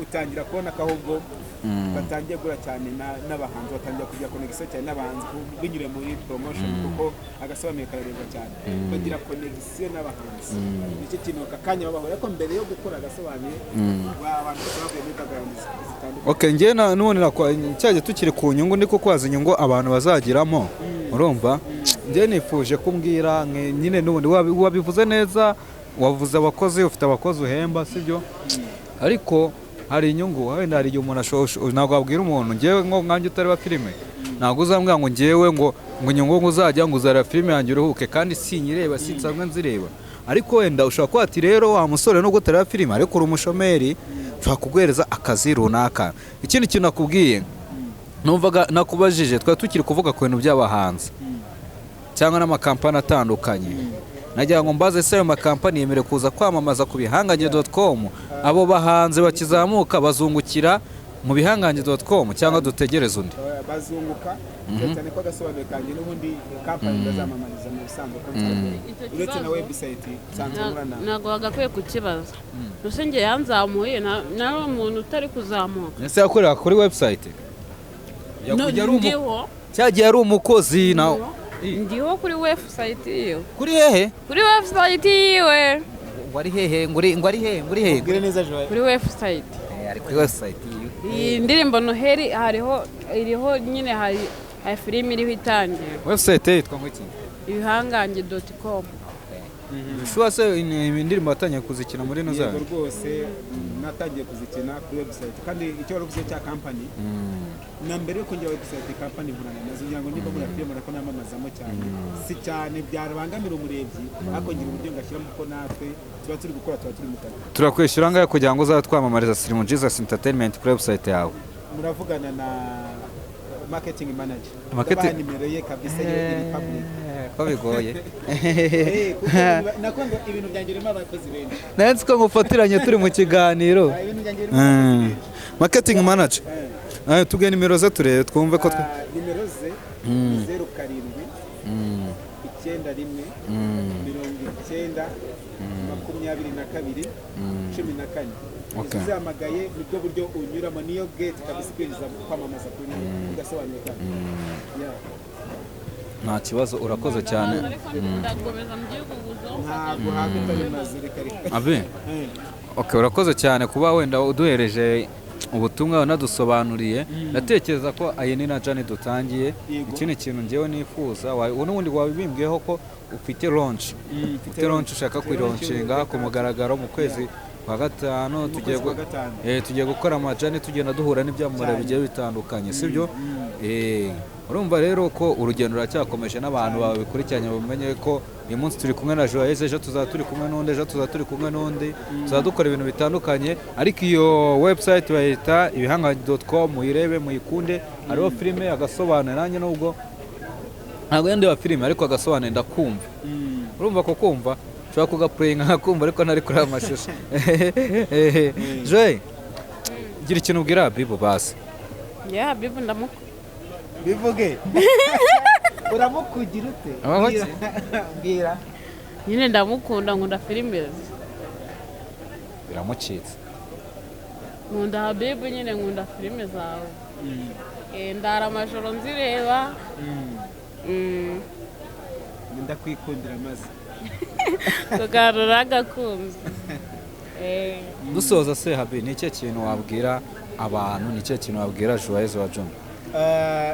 utangira kubona ko ahubwo batangiye gura cyane n'abahanzi, batangira kugira connection cyane n'abahanzi binyuriye muri promotion, kuko agasobanuye kararebwa cyane, bagira connection n'abahanzi. Nicyo kintu aka kanya babaho, ariko mbere yo gukora agasobanuye abantu bose bavuye muri background zitandukanye. Okay, njye n'ubundi cyagiye tukiri ku nyungu, ndi kukwaza inyungu abantu bazagiramo. Urumva, njye nifuje kumbwira nyine n'ubundi wabivuze neza, wavuze abakozi, ufite abakozi uhemba, sibyo? Ariko hari inyungu wenda, hari igihe umuntu ashobora, ntabwo wabwira umuntu, njyewe nko nkanjye utareba filime, ntabwo uzambwira ngo njyewe ngo inyungu ngo uzajya ngo uzareba filime yanjye uruhuke, kandi sinyireba, sinsanzwe nzireba. Ariko wenda ushobora kuba ati: "Rero wa musore, nubwo utareba filime ariko uri umushomeri, ushobora kuguhereza akazi runaka." Ikindi kintu nakubwiye, numvaga nakubajije, twari tukiri kuvuga ku bintu by'abahanzi cyangwa n'amakampani atandukanye, nagira ngo mbaze se ayo makampani yemerewe kuza kwamamaza ku bihangange.com? Abo bahanzi bakizamuka bazungukira mu bihangange.com cyangwa dutegereze undi? Bazunguka cyane ko agasobanuye kanjye n'ubundi kampani ndazamamariza mu busanzwe ko Icyo uretse na kibazo website nsanzwe nkorana. Ntabwo bagakwiye kukibaza. Gusa njye yanzamuye, nawe umuntu utari kuzamuka. Ese yakorera kuri website? Yakujya ari Ndiho. Cyagiye ari umukozi na Ndiho kuri website yiwe. Kuri hehe? Kuri website yiwe. Ngo ari hehe? Ngo ari hehe? Ngo uri hehe? Ubwire neza, Joy. Kuri website. Ari kuri website yiwe. Iyi ndirimbo Noheli hariho, iriho nyine, hari filime iriho itangira. Website ye yitwa ngo iki? ibihangange.com. Shuwa se indirimbo watangiye kuzikina muri ino Yego. zayo? Rwose natangiye kuzikina kuri website, kandi icyo wari uvuze cya kampani, na mbere yo kongera website, kampani nkorana nazo, ngira ngo niba muri filime ko namamazamo cyane, si cyane byabangamira umurebyi, ariko ngira uburyo ngashyiramo ko natwe tuba turi gukora, tuba turi mu kazi. Turakwishyura angahe kugira ngo uzabe twamamariza Slim Jesus Entertainment kuri website yawe? Muravugana na marketing manager. Marketing- Ndabaha nimero ye kabisa, yo iri public. Ko bigoye. Kuko nakunze ibintu byanjye birimo abakozi benshi. Nansi ko ngufatiranye turi mu kiganiro. Ah, ibintu byanjye birimo abakozi benshi. Marketing manager. Tubwiye nimero ze turebe twumve ko Ah, nimero ze ni 07 91 90 22 14. Uzihamagaye nibwo buryo unyuramo, niyo gate kabisa ikwinjiza kwamamaza kuri ugasobanura kandi. Yeah. Nta kibazo, urakoze cyane. Ariko ndakomeza mbyiguguzo. Ntabwo hafi utabimaze, reka reka. Abe. Okay, urakoze cyane kuba wenda uduhereje ubutumwa, unadusobanuriye. Ndatekereza ko ayi ni na journey dutangiye. Yego. Ikindi kintu ngewe nifuza, n'ubundi wabibimbwiyeho ko ufite launch, ufite launch ushaka kuyilaunchinga ku mugaragaro mu kwezi kwa gatanu. Tugiye Kwezi kwa gatanu. Tugiye gukora ama journey, tugenda duhura n'ibyamamare Cyane. bigiye bitandukanye, sibyo? Urumva rero ko urugendo ruracyakomeje, n'abantu babikurikiranye bamenye ko uyu munsi turi kumwe na Joyeuse, ejo tuzaba turi kumwe n'undi, ejo tuzaba turi kumwe n'undi, tuzaba dukora ibintu bitandukanye. Ariko iyo website bayita ibihangange.com, muyirebe, muyikunde, hariho filime agasobanuye. Nanjye nubwo ntabwo ndeba filime, ariko agasobanuye ndakumva. Urumva ko kumva ushobora kugaplayinga nkakumva, ariko ntari kureba amashusho. Joy, gira ikintu ubwira Habibu basi. Yeah, Habibu ndamukunda. Bivuge, uramukugira ute? Aho Mbwira. Mbwira. Nyine ndamukunda, nkunda filime ze. Biramucitse. Nkunda Habibu nyine, nkunda filime zawe. Ndara amajoro nzireba. Ndakwikundira maze. Tugarura agakunzi. Dusoza se, Habi, ni ikihe kintu wabwira abantu, ni ikihe kintu wabwira Joyeuse wa Juno?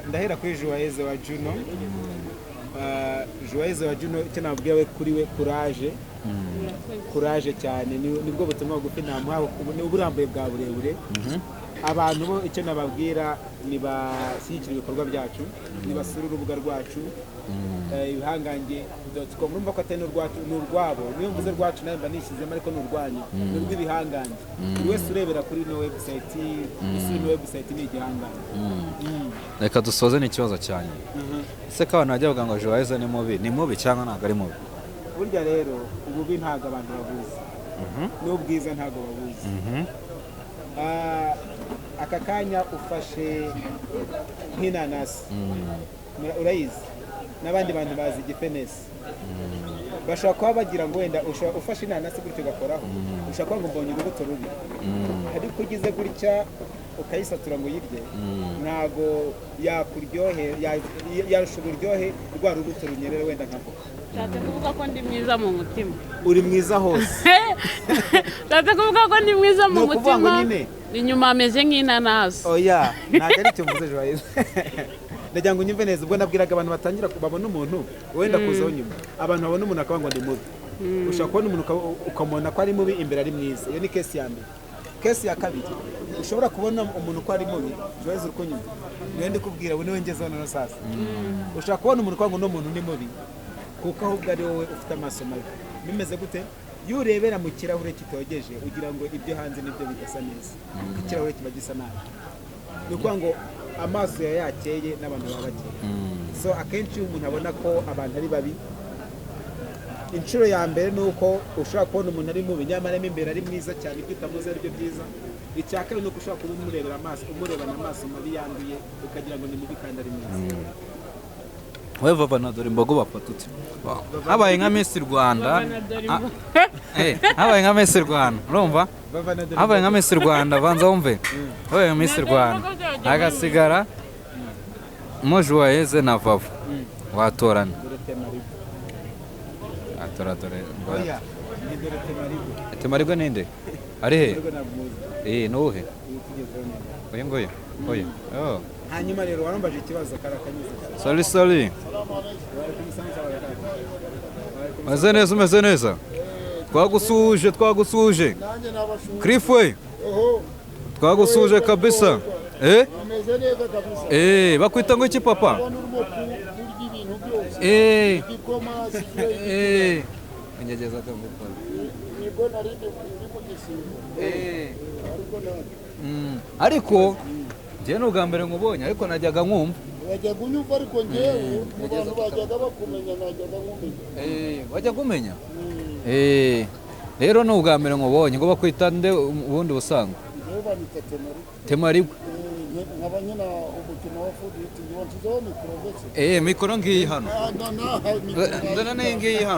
Ndahera kuri Joyeuse wa Juno. Joyeuse wa Juno, icyo nabwira we, kuri we, courage, courage cyane. Nibwo butumwa bugufi namuha, ni uburambuye bwa burebure. Abantu bo icyo nababwira, nibashyigikira ibikorwa byacu, nibasura urubuga rwacu ibihangange.com. Urumva ko atari n'urwacu, ni urwabo. Niyo mvuze rwacu nawe mba nishyizemo, ariko ni urwanyu, ni urw'ibihangange. Buri wese urebera kuri ino website, usura ino website, ni igihangange. Reka dusoze n'ikibazo cyane. Ese ko abantu bajya bavuga ngo Joyeuse ni mubi, ni mubi cyangwa ntabwo ari mubi? Burya rero ububi ntabwo abantu babuzi, n'ubwiza ntabwo babuzi. Aka kanya ufashe nk'inanasi, urayizi, n'abandi bantu bazi igifenesi. Bashobora kuba bagira ngo wenda ufashe inanasi gutyo ugakoraho, ushobora kuba ngo mbonye urubuto rubi, ariko ugize gutya ukayisatura ngo uyirye, ntago yakuryohe, yarusha uburyohe rwa rubuto runyerera wenda nka voka. Nshatse kuvuga ko ndi mwiza mu mutima. Uri mwiza hose. Nshatse kuvuga ko ndi mwiza mu Ni ukuvuga ngo mutima, nyine. inyuma ameze nk'inanasi. Oya, ntabwo ari icyo mvuze, Joyeuse. Ndagira ngo unyumve neza. Ubwo nabwiraga abantu batangira babona umuntu wenda kuzaho nyuma, abantu babona umuntu akavuga ngo ndi mubi. Ushobora kubona umuntu ukamubona ko ari mubi, imbere ari mwiza. Iyo ni case ya mbere. Case ya kabiri, ushobora kubona umuntu ko ari mubi. Joyeuse, uri kunyumva? Niwe ndi kubwira, ubu niwe ngezeho noneho sasa. Ushobora kubona umuntu ukavuga ngo uno muntu ni mubi, kuko ahubwo ari wowe ufite amaso mabi. Bimeze gute? Iyo urebera mu kirahure kitogeje, ugira ngo ibyo hanze nibyo bidasa neza, kuko ikirahure kiba gisa nabi. Ni ukuvuga ngo amaso yawe yakeye n'abantu baba bakeye. So akenshi iyo umuntu abona ko abantu ari babi, inshuro ya mbere ni uko ushobora kubona umuntu ari mubi, nyamara mo imbere ari mwiza cyane, ibyo utamuzi ari byo byiza. Icya kabiri ni uko ushobora kuba umurebera amaso, umurebana amaso mabi yanduye, ukagira ngo ni mubi kandi ari mwiza. Wowe Vava na Dore Imbogo bafata ute? Habaye nka Miss Rwanda. Vava na Dore Imbogo. Habaye nka Miss Rwanda, urumva? Vava na Dore Habaye nka Imbogo. Miss Rwanda, banza wumve. Habaye nka Miss Na Dore Rwanda, Imbogo byajya hagasigara mo Joyeuse na Vava, watorana? Dore Temarigo. Atora Dore. Oya, ni Dore Temarigo. Temarigwe ninde? Ari he? Temarigo ntabwo muzi. Nuwuhe? Uyu tugezeho neza. Uyu nguyu? Uyu. Oh. Hanyuma rero warambaje ikibazo karakanyuze. Sorry, sorry. Umeze neza, umeze neza. Twagusuhuje, twagusuhuje. Cliff we. Twagusuhuje kabisa. Ameze neza kabisa. Bakwita ngo iki, papa? Ubona urimo kurya ibintu byose. Igikoma sigiye. Ngerageza akagukora. Nibwo nari ndi mu gisibo. Ariko ntabwo. Ariko njyewe ni ubwa mbere nkubonye, ariko najyaga nkumva. Wajyaga unyumva, ariko njyewe mu bantu bajyaga bakumenya najyaga nkumenya. Wajyaga umenya? Rero ni ubwa mbere nkubonye. Ngo bakwita nde ubundi busanzwe? Njyewe banyita Temarigo. Temarigwe. Nkaba nkina umukino wa foot, wanshyizeho mikoro ndetse. Mikoro ngiyi hano. Ah, na, na, mikoro. Ndana n'iyi ngiyi hano.